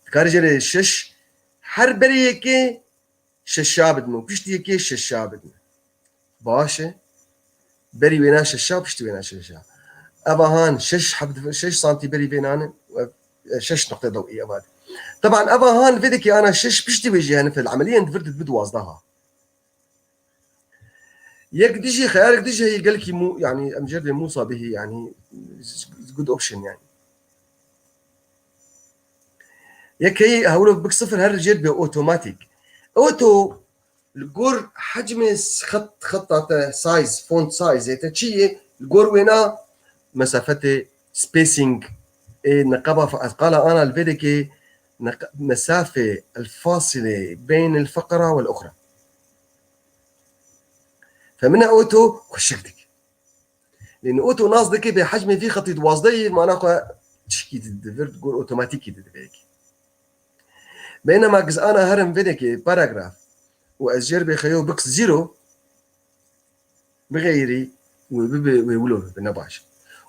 Dikarî jê re şeş, her berê yekê şeşa bidin û piştî yekê şeşa bidin. Baş e. Berî wêna şeşa, piştî wêna şeşa. Eva han şeş heb-, şeş santî berî vênan e, û ev, e, şeş noqte dewî eva. Teban eva han vê dekê ana şeş piştî wê jî hene fel emeliyen di vir dibi duwazdeha. Yek dijî, xeyarek dijî heye gelkî mû, yani em jêr vê Musa bihî, yani good option yani. Yek heye hewlo bik sifir her jêr bê otomatik. Oto Li gor hecmê xet, xeta te size, font size te çi yê? Li gor wêna mesafetê spacing ê neqeba fa-, ez qala ana li vê dekê neq-, mesafê el fasile beyn el feqra wel uxra. Femine oto xweşik dik. Lê oto nas dike bê hecmê vî xetî duwazdeh yê mana xwe çikî di, di vir gor otomatîkî di divê yekê. Beynema giz ana herim vê dekê paragraf û ez jêr bê xeyo bik zero bixeyrî wê bibe, wê wilo bibe ne baş.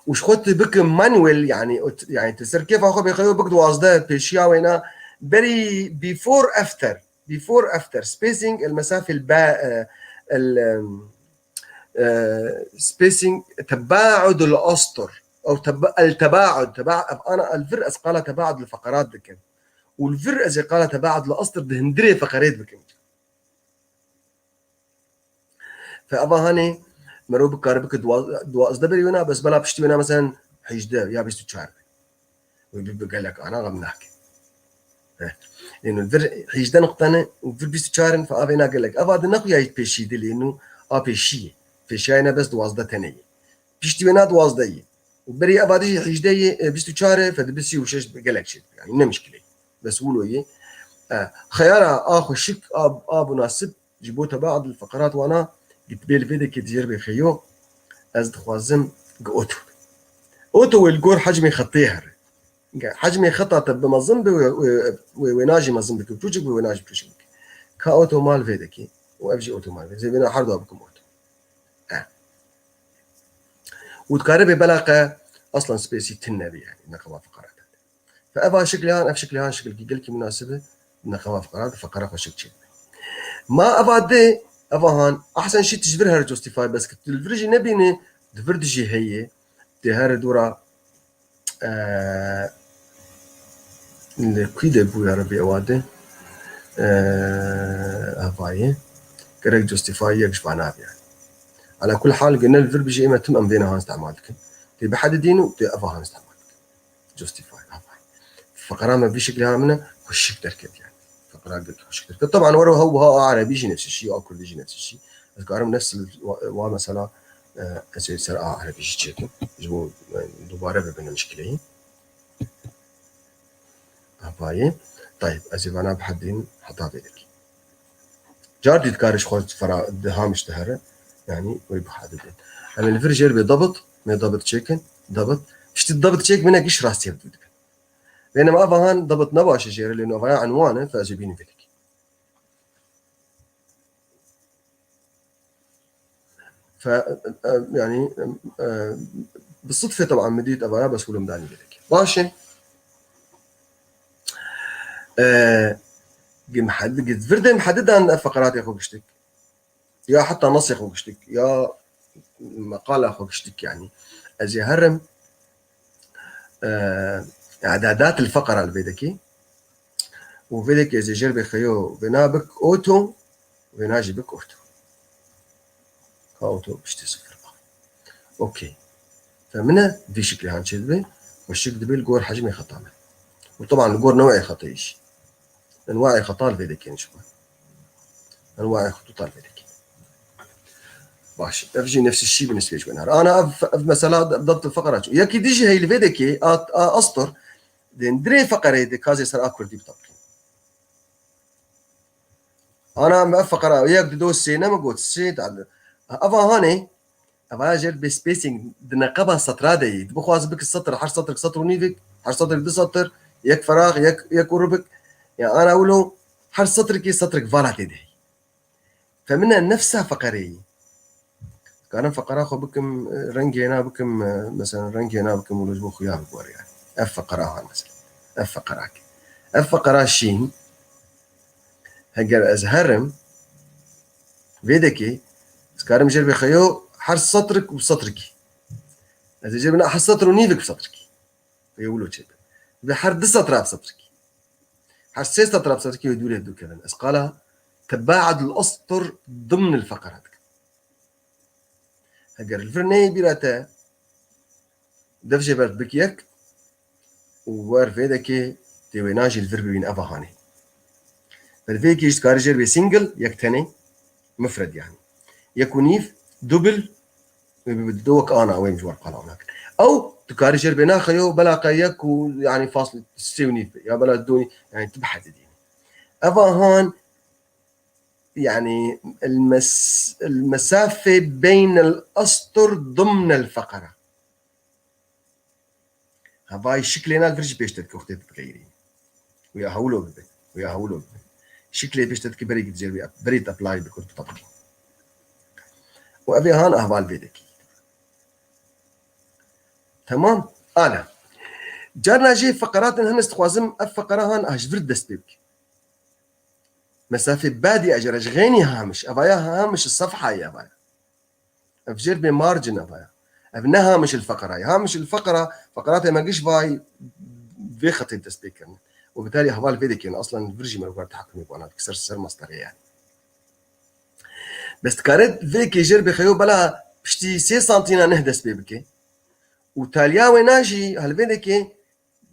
Û ji xwe tu bike manuel, yani ot-, yani tu ser kêfa xwe bê xeyo bik duwazdeh pêşiya wêna berî before after. Before after spacing el mesafê el ba-, e, el, em, e, spacing tebaud el astur. Ew teba-, el tebaud, teba-, ev ana el vir ez qala tebaud li feqerat dikim. Û li vir ez ê qala tebaud li astur di hindirê feqerê dikim. Fe eva hanê mero bikare bike dua-, duwazdeh berî wêna, bes bela piştî wêna meselen hejdeh ya bîst û çar be. Wê bibe gelek ana xem nake. Heh. Êno vir hejdeh nuqte ne û vir bîst û çar in, fe avêna gelek. Eva di nexuya yî pêşî dilê nû a pêşî ye. Pêşiyayê ne bes duwazdeh tene ye. Piştî wêna duwazdeh ye. Û berî eva dijî hejdeh ye, e, bîst û çar e, fe dibe sî û şeş gelek çê dibe. Yani ne mişkile ye. Bes wilo ye. E, xeyara a xweşik, a, a munasib ji bo tebaud li feqerat wana gitbê li vê dekê dijêr bê xeyo, ez dixwazim gi oto. Oto wê li gor hecmê xetê here. Ge hecmê xeta te bi mezin be, wê, wê, wê wêna jî mezin bike, çûçik be, wêna jî çûçik bike. Ka oto mal vê dekê û ev jî oto mal vê. Zê vêna her dua bikim oto. E. Û dikare bê bela qe aslan spacî tune be yani, neqeba feqerat. Fe eva şiklê han, ev şiklê han şiklekî gelkî munasib e, neqeba feqerat, feqera xweşik çê. Ma eva di, eva han, ahsen şî tu ji vir here justify bes kir. Tu li vir jî nebîne, di vir dijî heye, tê here dora, e, li kwî de bû ya Rebî ewa di, e, eva ye. Gerek justify yek ji vana be yani. Ala kul hal, gene li vir bijî ême tim em vêna han îstemal dikin. Tê bihedidîn û tê eva han îstemal dikin. Justify, ava. Feqera me vî şiklê ha min e, xweşik derket yani. Feqera gelkî xweşik derket. Teban were hew ha a erebî jî nefs şî, a kurdî jî nefs şî. Ez karim nefs wa, wa mesela, e, ez ê ser a erebî jî çêkim. Ji bo, e, dubare bibe ne mişkileyî. Avayê. Tayib, ez ê vana bihedîn heta vê dekî. Car dî dikare ji xwe fera-, diha mişte here. Yani wê bihedidin. Em ê li vir jêr bê dabit. Me dabit çêkin, dabit. Piştî dabit çêk bine giş rastiyê bi dibin. Bênim ava han dabit ne baş e jê re, lê navaya enwan e, fe ez ê bînim vê dikî. Fe, e, e, yani, e, e, bi sidfe taban min dît evaya bes hûlim danî vê dikî. Baş e. E, gi mihedi-, gi vir de mihedidan ev feqeratê xwe giştik. Ya heta nasê xwe giştik, ya meqala xwe giştik, yani. Ez ê herim, e, i'dadat el feqera li vê dekê. Û vê dekê ez ê jêr bê xeyo, vê na bik oto, vê na jî bik oto. Ka oto piştî sifir ba. Okey. Femine vî şiklê han çê dibe, xweşik dibe li gor hecmê xeta me. Û teban li gor new'ê xetayî jî. Enwaê xeta li vê dekê nişme. Enwaê xutûta li vê dekê. Baş. Ev jî nefsî şî bi nisbê ji we nare. Ana ev, ev mesela dabt feqera çû. Yekî dijî hey li vê dekê, a, a astor, dên dirê feqerê de kazê ser a kurdî bi tabqî. Ana em ev feqera, yek, du, do, sê, ne min got, sê, da, eva hanê, eva jêr bê spacing di neqeba setra de yî. Dibixwaz bik setir, her setir, setir û nîvik, her setir du setir, yek ferax, yek, yek û rubik. Ya ana wilo, her setirkî setirk vala tê de. Femine nefsa feqerê yî. Karim feqera xwe bikim, rengê na bikim, mesela rengê na bikim û ji bo xuya bigore yani. Ev feqera han mesela. Ev feqera ke. Ev feqera şîn, heger ez herim, vê dekê, ez karim jêr bê xeyo her setrik û setrikî. Ez ê jêr bê na her setr û nîvik bi setrikî. Vê wilo çêbe. Vê her du setra bi setrikî. Her sê setra bi setrikî wê dûrê dû kevin. Ez qala tebaud el astur dimn el feqera dikim. Heger li vir neyê bîra te, dev jê ber bik yek û wer vê dekê tê wêna jî li vir bibîn eva hanê. Ber vê yekê jî dikarî jêr bê single, yek tenê, mufred yani. Yek û nîv, dubil, wê bi, bi, do wek ana, wê min ji wer qala ona kir. Ew dikarî jêr bê naxeyo, bela qe yek û, yani, fasl sê û nîv be, ya bela du, yani, tu bihedidî. Eva han, يعني المس-، المسافة بين الأسطر ضمن الفقرة. Hevayî şiklê na vir jî pêş te dike wextê tu diqeyrî. Û ya hewlo bibe. Û ya hewlo bibe. Şiklê pêş te dike berê gidicê wî, berê te apply bikir tu tabqî. Û ev ê han ahval vê dekî. Temam. Ana. Carna jê feqeratin hin ez dixwazim ev feqera han a ji vir dest pê bike. Mesafê badî ecere ji xênî hamiş. Evaya hamiş sefhayê evaya. Ev jêr bê margin evaya. Ev ne hamiş il feqerayê. Hamiş il feqera, feqeratê me giş vay vê xetê dest pê kirin. Û bitarî heval vê dikin. Aslan vir jî me werde hekimê bana dik ser, ser mastarê yani. Bes dikare vê kê jêr bê xeyo bela piştî sê santîna neh dest pê bike. Û taliya wê na jî hel vê dekê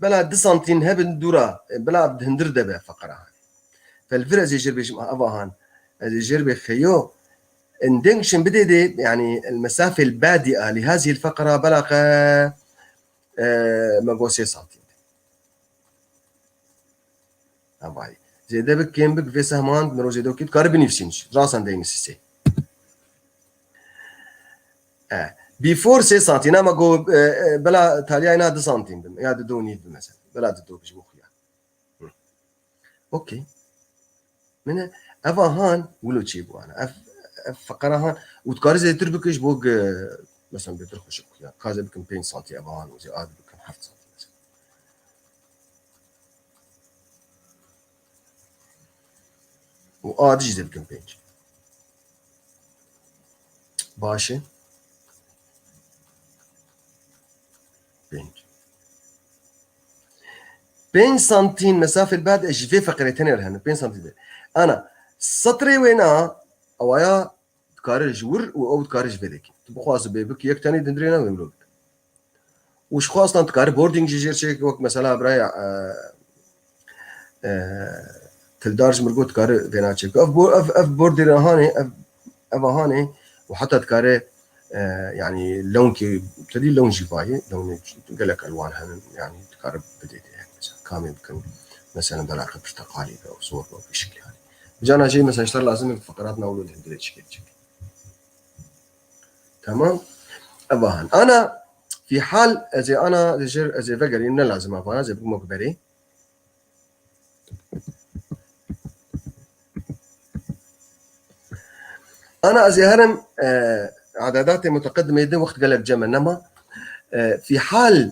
bela du santîn hebin dûra, bela di hindir de be feqera. Fel vir ez ê jêr bêjim, eva han. Ez ê jêr bê xeyo. Endeng şin bidê de, yani, el mesafê el badi a, li hazî el feqera bela qe, e, me go sê santîn. Evayî. Zêde bik, kêm bik, vê sehman, miro zêde wekî dikare binivîsîn jî. Rasan deyni sisê. E, before sê santîn, ama go, e, e, bela taliyayna du santîn bin, ya du do nîv bin mesela. Bela du do bijim xuya. Hı. Okey. Mine, eva han, wilo çê bû ana. Ev, ev feqera han, û dikare zêdetir bike ji bo ge, mesela bêtir xweşik xuya. Kaze bikin pênc santî eva han, û zê ad bikin heft santî mesela. Û a dijî de bikin pênc. Baş e. Pênc. Pênc santîn mesafê li bad e ji vê feqirê tenê re hene. Pênc santîn de. Ana, setrê wê na, ewaya dikare ji wir û ew dikare ji vê dekî. Tu bixwazî bê bik yek tenê dindirê na wê wilo bik. Û ji xwe aslan dikare boarding jî jêr çêke, wek mesela biraya, e, e, Tildar ji mir got dikare vêna çêke. Ev bo-, ev, ev boardê re hanê, ev, ev hanê û heta dikare, e, yani lewnkê, tedî lewn jî vayê, lewnê gelek elwan henin, yani dikare bidê de, yani mesela kamê bikin, mesela beraqe pirteqalî be, û sor be, bi şiklî hanê. Bi cana jê mesela ji te re lazim e feqerat na wilo di hindirê çike çêke. Tamam. Eva han. Ana, Fî hal ez ê ana jêr, ez ê vegerînim, ne lazim a vana, ez ê bigim wek berê. Ana ez ê herim, e, ededatê muteqedimê de wext gelek cem e nema. E, fî hal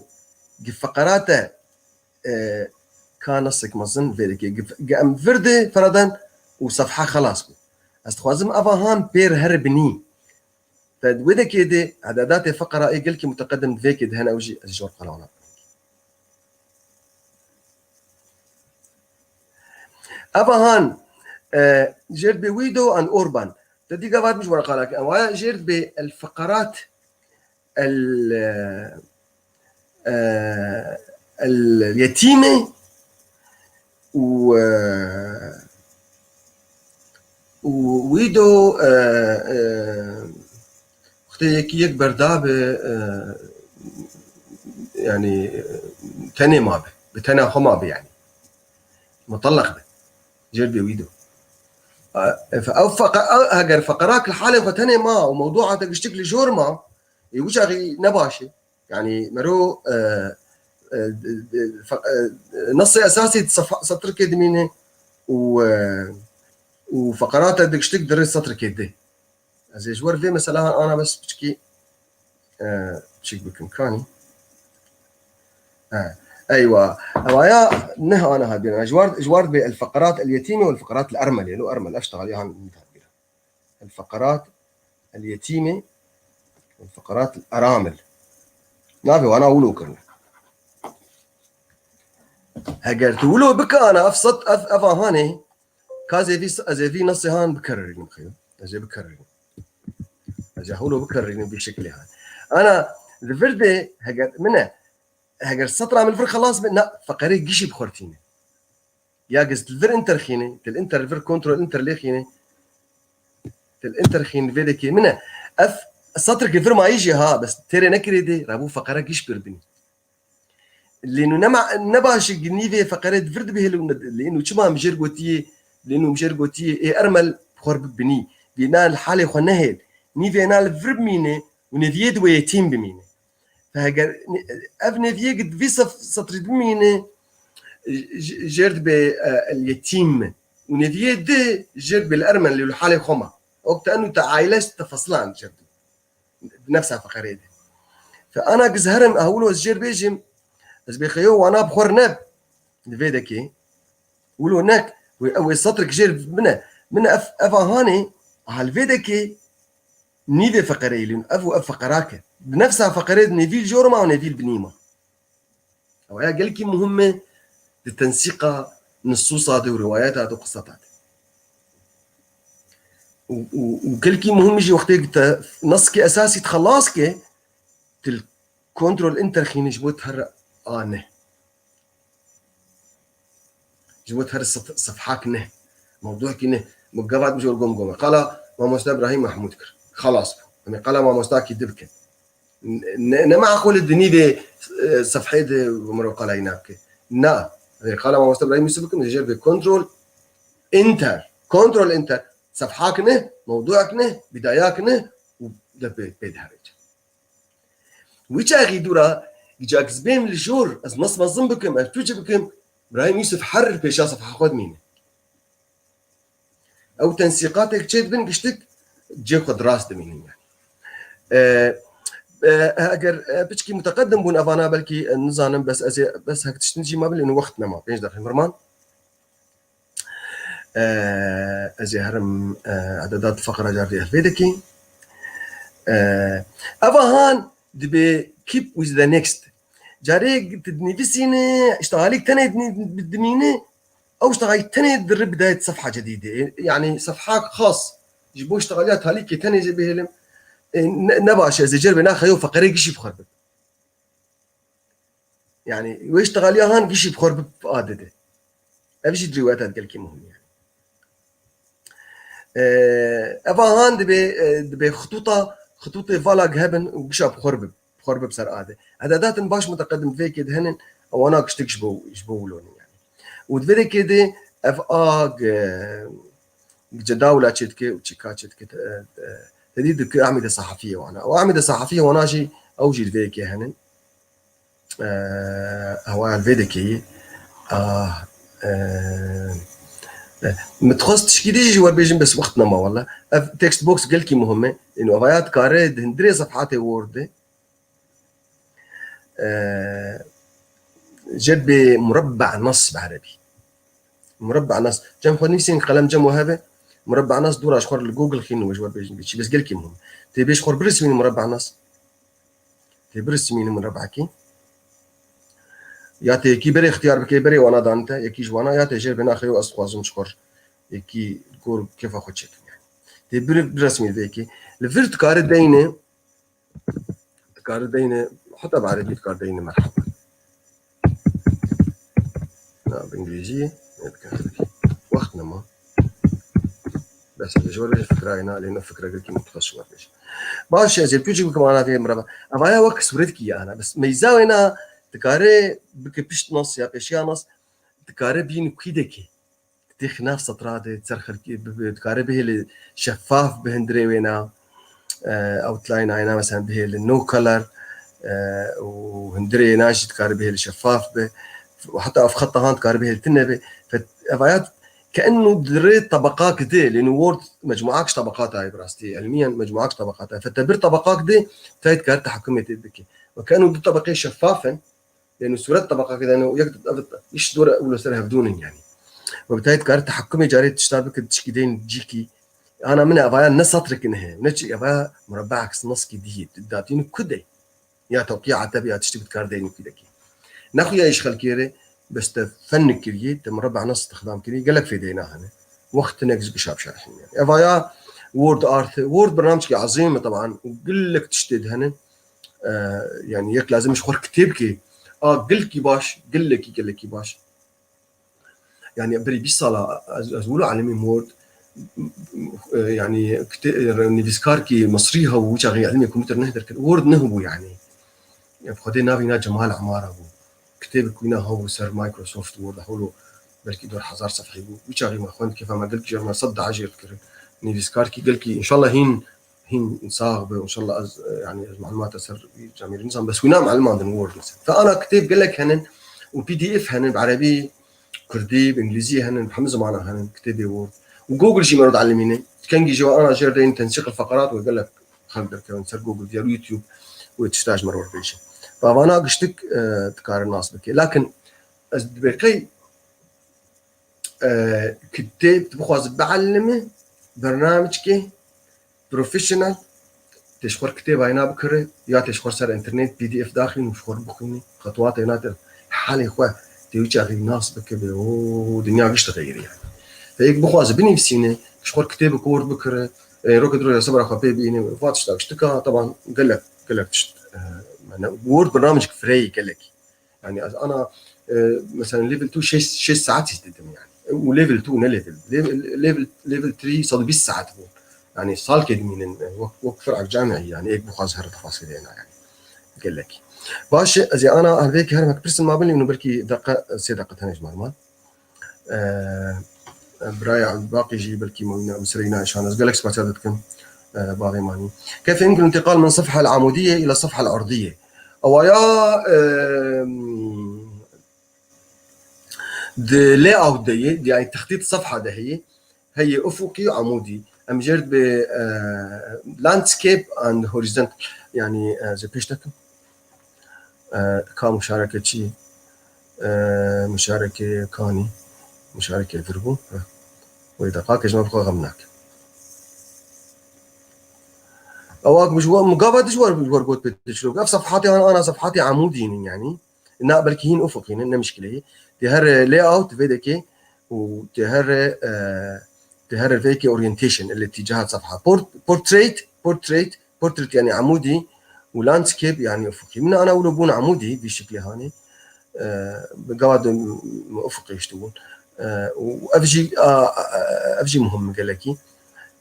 gi feqerate, e, ka nesek mezin vê dikê. Gi, gi em vir de feradan û sefha xelas bû. Ez dixwazim eva han pêr her binî. Te di wê dekê de ededatê feqera ê gelkî muteqedim di vê kê de hene, ew jî ez jor qala wana. Eva han, e, jêr dibê Wido an Orban. Te dî gavat min ji wana qala ke. Ewa jêr dibê el feqerat el, e, e, el yetîmê û, e, û wî do, e, e, wextê yekî yek berda be, e, yanî, e, tenê ma be, bi tena xwe ma be yanî. Mutelleq be. Jêr bê wî do. E, ew feqe-, ew, heger feqerak li halê xwe tenê ma û mewdûa te giştik li jor ma, ê wî çaxî ne baş e. Yanî mero, e, e, e, fe-, e, nesê esasî di sefa-, setrikê dimîne û, e, û feqerata digiştik di rê setrikê di. Ez ê ji wer vê meselehan ana bes piçkî, e, piçik bikim. Kanî? E, eywa. Ewaya neh ana hadbîn. Ji war, ji war dibê el feqerat el yetîme û el feqerat el ermelê. Lo ermel, ev ştexaliya han nî hadbîn. El feqerat el yetîme, el feqerat el eramil. Navê wana wilo kirine. Heger tu wilo bike ana ev sed, ev, ev ahanê, ka ez ê vî, ez ê vî nesê han bikererînim xeyo. Ez ê bikererînim. Ez ê wilo bikererînim vî şeklê han. Ana li vir de heger min e, heger setra min li vir xelas be, na, feqerê gişî bi xwe re tîne. Ya giz li vir enter xîne, til enter li vir kontrol enter lê xîne. Til enter xîn vê dekê min e. Ev setreke vir mayî jî ha, bes têrê nekirê dê, rabû feqere giş pir binî. Lê nû nema, ne baş e, nîvê feqerê di vir dibihêl û ne, lê nû çima mijêr gotiye, lê nû mijêr gotiye, ê ermel xwe bibinî. Vê na li halê xwe nehêl. Nîvê na li vir bimîne û nêviyê di wê yetîm bimîne. Heger ev nêviyê di vî sef-, setrî dimîne, j-, jêr dibê, e, el yetîm. Û nêviyê di jêr dibê li ermen lê li halê xwe ma. Wek te enû te aile te feslan jêr dibê. Nefsa feqerê de. Fe ana giz herim, hewlo ez jêr bêjim, ez bê xeyo wana bi xwe re ne, di vê dekê. Wilo nek, wê, ew ê setrek jêr min e. Min e ev, ev ahanê, hal vê dekê, nîvê feqereyê lîn, ev û ev feqerak e. Di nefsa feqerê di nêvî li jor ma û nêvî li binî ma. Ew ya gelkî muhim e di tensîqa nisûsa de û riwayeta de û qiseta de. Û, û, û gelkî muhim jî wextê te neskê esasî dixelas ke, til kontrol enter xîne ji bo te here a ne. Ji bo her sef-, sefhak ne. Mewdûkî ne. Min gavat mijor gom gom. Qala mamosta Ibrahîm Mahmûd kir. Xelas bû. Em ê qala mamostakî di bikin. Ne, ne meqûl e di nîvê, e, sefhê de miro qalayî nabike. Na. Em ê qala mamosta Ibrahîm Yusuf bikin, jêr bê kontrol enter. Kontrol enter. Sefhak ne, mewdûk ne, bîdayak ne û de pê, pê diherêce. Wî çaxî dûra, gica ez bêm li jor, ez nas mezin bikim, ez tu çi bikim, Îbrahîm Yusuf her pêşa sefha xwe dimîne. Ew tensîqatêk çê dibin, giştik cê xwe dirast dimînin yani. E, e, eger, e, piçkî muteqedim bûn evana belkî, e, nizanim, bes ez ê, bes hek tiştin jî ma bilin wext nema, pênc deqî mirman. E, ez ê herim, e, ededat feqra car vê vê dekî. E, eva han dibê keep with the next. Carê tu dinivîsîne, işte halîk tenê dinî-, dimîne, ew işte halîk tenê diri bidayet sefha cedîde. Yani sefha xas. Ji bo işte halîya talîkê tenê jê bihêlim. E, ne, ne baş e, ez ê cer bê naxeyo feqerê gişî bixwe bib. Yani wê iştixaliya han gişî bi xwe re bi adede. Ev jî di rîwayeta gelkî muhim yani. Ee, eva han dibê, e, dibê xitûta, xitûtê vala hebin û gişa bi xwe re bi, bi xwe re bi ser ade. Ededatin baş muteqedim vê kê dihenin, ewana giştik ji bo, ji bo wilo ne yani. Û di vê dekê de ev a, e, Cedawla çêdike û çîka çêdike, e, e, tedî dike Amîde Sehafiyê wana. Û Amîde Sehafiyê wana jî Ew jî li vê yekê hene. Ee, hewa li vê dekê yî. Ah, ee, ee, min dixwest tişkî dî jî ji we bêjim, bes wext nema wele. Ev text box gelkî muhim e. Ino evaya dikare di hundirê sefhatê Word de, ee, jê bê murabbe nas bi erebî. Murabbe nas. Cem xwe nivîsîn, qelem cem we hebe. Murabbe nas dûra ji xwe li Google xîn û ji we bêjin bê çi. Bes gelkî muhim. Tê bê ji xwe birismîn murabbe nas. Tê birismîn murabekî. Ya tê yekî berê ixtiyar bike, berê wana dan te, yekî ji wana, ya tê jêr bê naxê û ez dixwazim ji xwe yekî gor kêfa xwe çêkim yani. Tê bir, biresmî vê yekî. Li vir dikare deyne, dikare deyne, heta bi erebî dikare deyne merhaba. Na, bi îngilîzî, ne bi erebî. Wext nema. Bes ez ji we bêjim fikra yena, lê ne fikra gelkî mutexesis ji we bêjim. Baş e, ez ê piçik bikim ana vê mirava. Evaya wek sûretkî ye ana. Bes meyza wêna dikare bike pişt nas ya pêşiya nas, dikare bîn kî dekê. Têxî nav setra de, ser xirkî, bi, bi, dikare bihêle şeffaf bi hundirê wêna, e, outline ayna, mesela bihêle no color, e, û hundirê yêna jî dikare bihêle şeffaf bi. Û heta ev xeta han dikare bihêle tune bi. Fe-, evaya ke enno di rê tabaqak de, lê no Word mecmuak ji tabaqata ye bi rastî, ilmiyen mecmuak ji tabaqata ye. Fe te bir tabaqak de, te dikare tehakumê tê bike. Ve ke enno du tabaqê şeffaf in, Yanî sûret tabaqakê de, yanî yek, ev, îş dore û li ser hevdûn in yanî. We bi tayet kare tehakumê carê tişta bike tişkî deyn cîkî. Ana min e, evaya ne satrek in he, ne çi, evaya murabak, naskî diyê, datîn ku de. Ya tewqîa te bi ya tiştî bi kar deyn ku dekî. Nexuya îş xelkê re, bes te fennik kiriyê, te murabak nas istixdam kirî, gelek fêdeyê nahene. Wext hinek ji gişa bişarihîne. Evaya Word art, Word bernamcekî ezîm e teban û gelek tiştê de hene. E, yanî yek lazim ji xwe kitêb ke a gelkî baş, gelekî, gelekî baş. Yanî berî bîst sala ez, ez wilo elimî Word, e, yanî kite-, e, nivîskarkî Misrî hebû, wî çaxê elimê komputer neh derkir. Word nehbû yanî. Bi Xwedê navî na Cemal Emara bû. Kitêbek wîna hebû ser Microsoft Word, hewlo belkî dor hezar sefhî bû. Wî çaxê me xwend, kêfa me gelkî jê re me sed dua jê re dikirin. Nivîskarkî gelkî, înşallah hîn hîn sax be, înşallah ez, e, yanî ez malûmata ser wî camêrî nizam, bes wîna em elimandin Word mesela. Fe ana kitêb gelek henin û P D F henin, bi erebî, kurdî, bi îngilîzî henin, bi hemû zimana henin, kitêbê Word. Û Google jî me re dielimîne. Kengî jî we ana jêr deyên tensîq el feqerat we gelek xelk derkevin ser Google diya YouTube wê tişta ji me re werbêje. Ve vana giştik, e, dikare nas bike. Lakin ez dibê qey e, kitêb tu bixwaze bielime, bernamecekê professional, tê ji xwe kitêba yena bikire, ya tê ji xwe ser internet P D F daxîn û ji xwe bixwîne, xetwatê yena te halê xwe tê wî çaxî nas bike be, o dinya giş dixeyirî yani. Te yek bixwaze binivîsîne, ji xwe kitêbek Word bikire, e, roke diro ya sebra xwe pê bîne, va tişta tiştika, teban gelek, gelek tişt, e, yani Word bernamecek fireyî gelek. Yani ez ana, e, mesela level two şeş, şeş saet istedim yani. E, û level two ne level. Level, level, level three sed û bîst saet bû. Yani salkê dimînin, e, wek, wek fir'ek camiî yani, ek bixwaz her tefasîlê hena yani. Gelek. Baş e, ez ê ana her vê ki her mek pirsin ma bin, û belkî deqa, sê deqa tenê ji me re ma. Ee, Biraya Baqî jî belkî me wîna, misreyna îşan. Ez gelek spasiya te dikim, ee, bavê manî. كيف يمكن الانتقال من الصفحة العمودية إلى الصفحة الأرضية؟ Ewaya, ee, di layout de ye, yani textît sefha de heye, heye ufukî û amûdî. Em jêr bi, ee, landscape and horizontal, yani, ee, ez ê pêş dekim. E, ka muşareke çi? E, muşareke kanî? Muşareke vir bû. Heh. Wê deqakê ji me bi xwe xem nake. Ew ak ji we, min gava dij wer, wer got pê tişro. Ev sefhatê an, ana sefhatê amûdî ne, yanî. Na belkî hîn ufukî ne, ne mişkileyê. Tê here layout vê dekê û tê here, e, tê here vê yekê orientation, el îtîcahat sefha. Port-, portrait, portrait, Portrait yani amûdî û landscape yani ufukî. Min ana wilo bûn amûdî vî şiklê hanê. E, bi gava de ufukê işte bûn. E, û ev jî, a, a, ev jî muhim gelekî.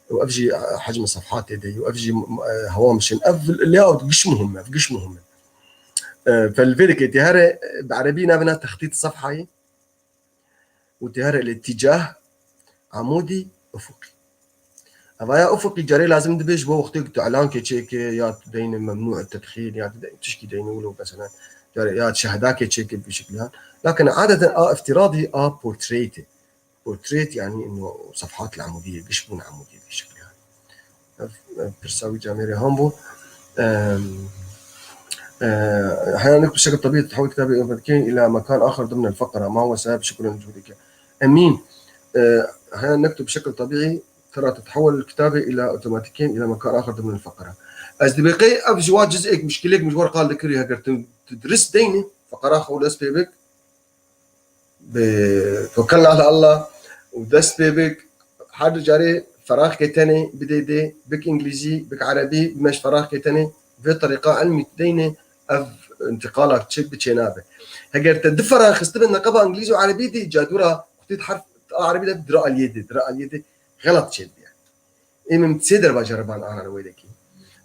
Û ev jî, a, hecmi sefhatê de, û ev jî, e, hewa mişin. Ev layout giş muhim e, ev giş muhim e. E, fel vê dikê tê here, e, bi erebî navê na textît sefhayê. û tê here lê tîcah amûdî ufukî. Hevaya ufuqî carê lazim dibe ji bo wextê ku tu elankê çêke ya tu deyne memnû tedxîl ya tu de-, tişkî deyne wilo meselen carê ya şehedakê çêke bi şekliyan. Lakin adeten a iftiradî a portrêtê. Portrêt yani ino sefhat li emûdiyê, giş bûn emûdiyê bi şekliyan. Ev, ev pirsa wî camêrê han bû. Em, e, هيا نكتب بشكل طبيعي تتحول كتابي أوتوماتيكيا إلى مكان آخر ضمن الفقرة، ما هو سبب؟ شكرا لجهودك. أمين. E, هيا نكتب بشكل طبيعي ترى تتحول الكتابة إلى أوتوماتيكيا إلى مكان آخر ضمن الفقرة. Ez dibê qey ev ji wa cizêk, muşkilêk min ji we re qal dikirî, heger tu, tu dirist deyne, feqera xwe dest pê bik, bi توكلنا على الله û dest pê bik, her du carê feraxkê tenê bidê dê, bik îngilîzî, bik erebî, bimeş feraxkê tenê, vê terîqa ilmî tu deyne, ev întiqala çi biçê nabe. Heger te du ferax xistibin neqeba îngilîzî û erebî dî, ca dûra qutî di herf a erebî de dira aliyê dê, dira aliyê dê xelat çêdiye. Ê min sê derba ceriban ana li wê dekî.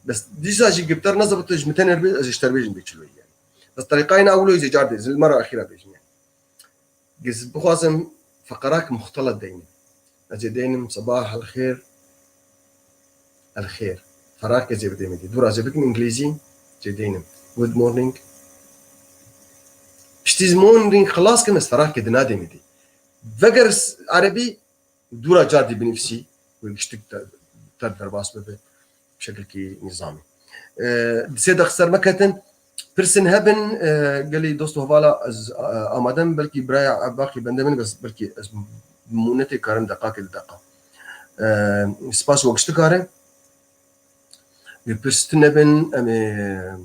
Bes dîsa jî gifter nezebit ji min tener bê, ez ji ter bêjim bê çiloyî yani. Bes terîqayê na wilo zê car dê, zilma ra axîra bêjim yani. Giz bixwazim feqerak muxtelet deynim. Ez ê deynim sabah el xêr, el xêr. Ferak ez ê bidême dî. Dûra ez ê bikim îngilîzî, ez ê deynim. Good morning. Piştî ez morning xilas kim ez ferakê dinadême dî. Veger s-, erebî dûra car dî binivîsî, wê giştik te-, ter derbas bibe, şekilkî nîzamî. E, di sê deq ser meketin, pirsin hebin, e, gelî dost û hevala ez, e, amadem, belkî biraya Ebaqî bende min, bes belkî ez mûnetê karim deqakê di deqa. E, spas we giştikare. Lê pirs tune bin, em ê,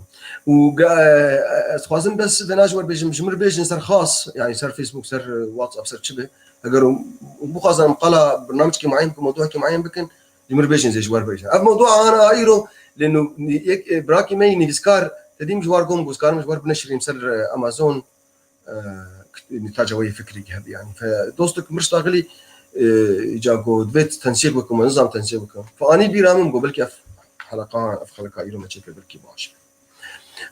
û ge-, ez xwazim bes vena ji we bêjim, ji min bêjin ser xas, yani ser Facebook, ser, e, WhatsApp, ser çi be. Eger hûn, hûn bixwazin em qala bernamecekî mueyen bikin, mewduekî mueyen bikin, ji min bêjin zê ji we bêjin. Ev mewdua ana îro, lê nu, yek, e, birakî me yî nivîskar, te dîm ji war gom, ku ez karim ji we bineşirîm ser, e, Amazon, e, nîtaca wê yê fikrî hebî, yanî. Fe, dostek mir ştaxilî, e, îca ku divê tensîr bikim, nizam tensîr bikim. Fe anî bîra min ku belkî ev heleqa, ev xeleka îro me çêkir belkî baş.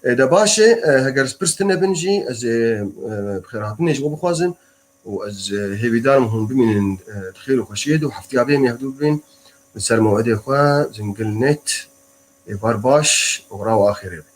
E, de baş e, e, heger pirs tune bin jî, ez ê, e, bi xêrhatinê ji bo bixwazim û ez, e, hêvîdar im hûn bimînin, e, di xêr û xweşiyê de û heftiya bê em ê hevdû bibîn. Li ser mewedê xwe, zingil net, êvar baş û raw axirê be.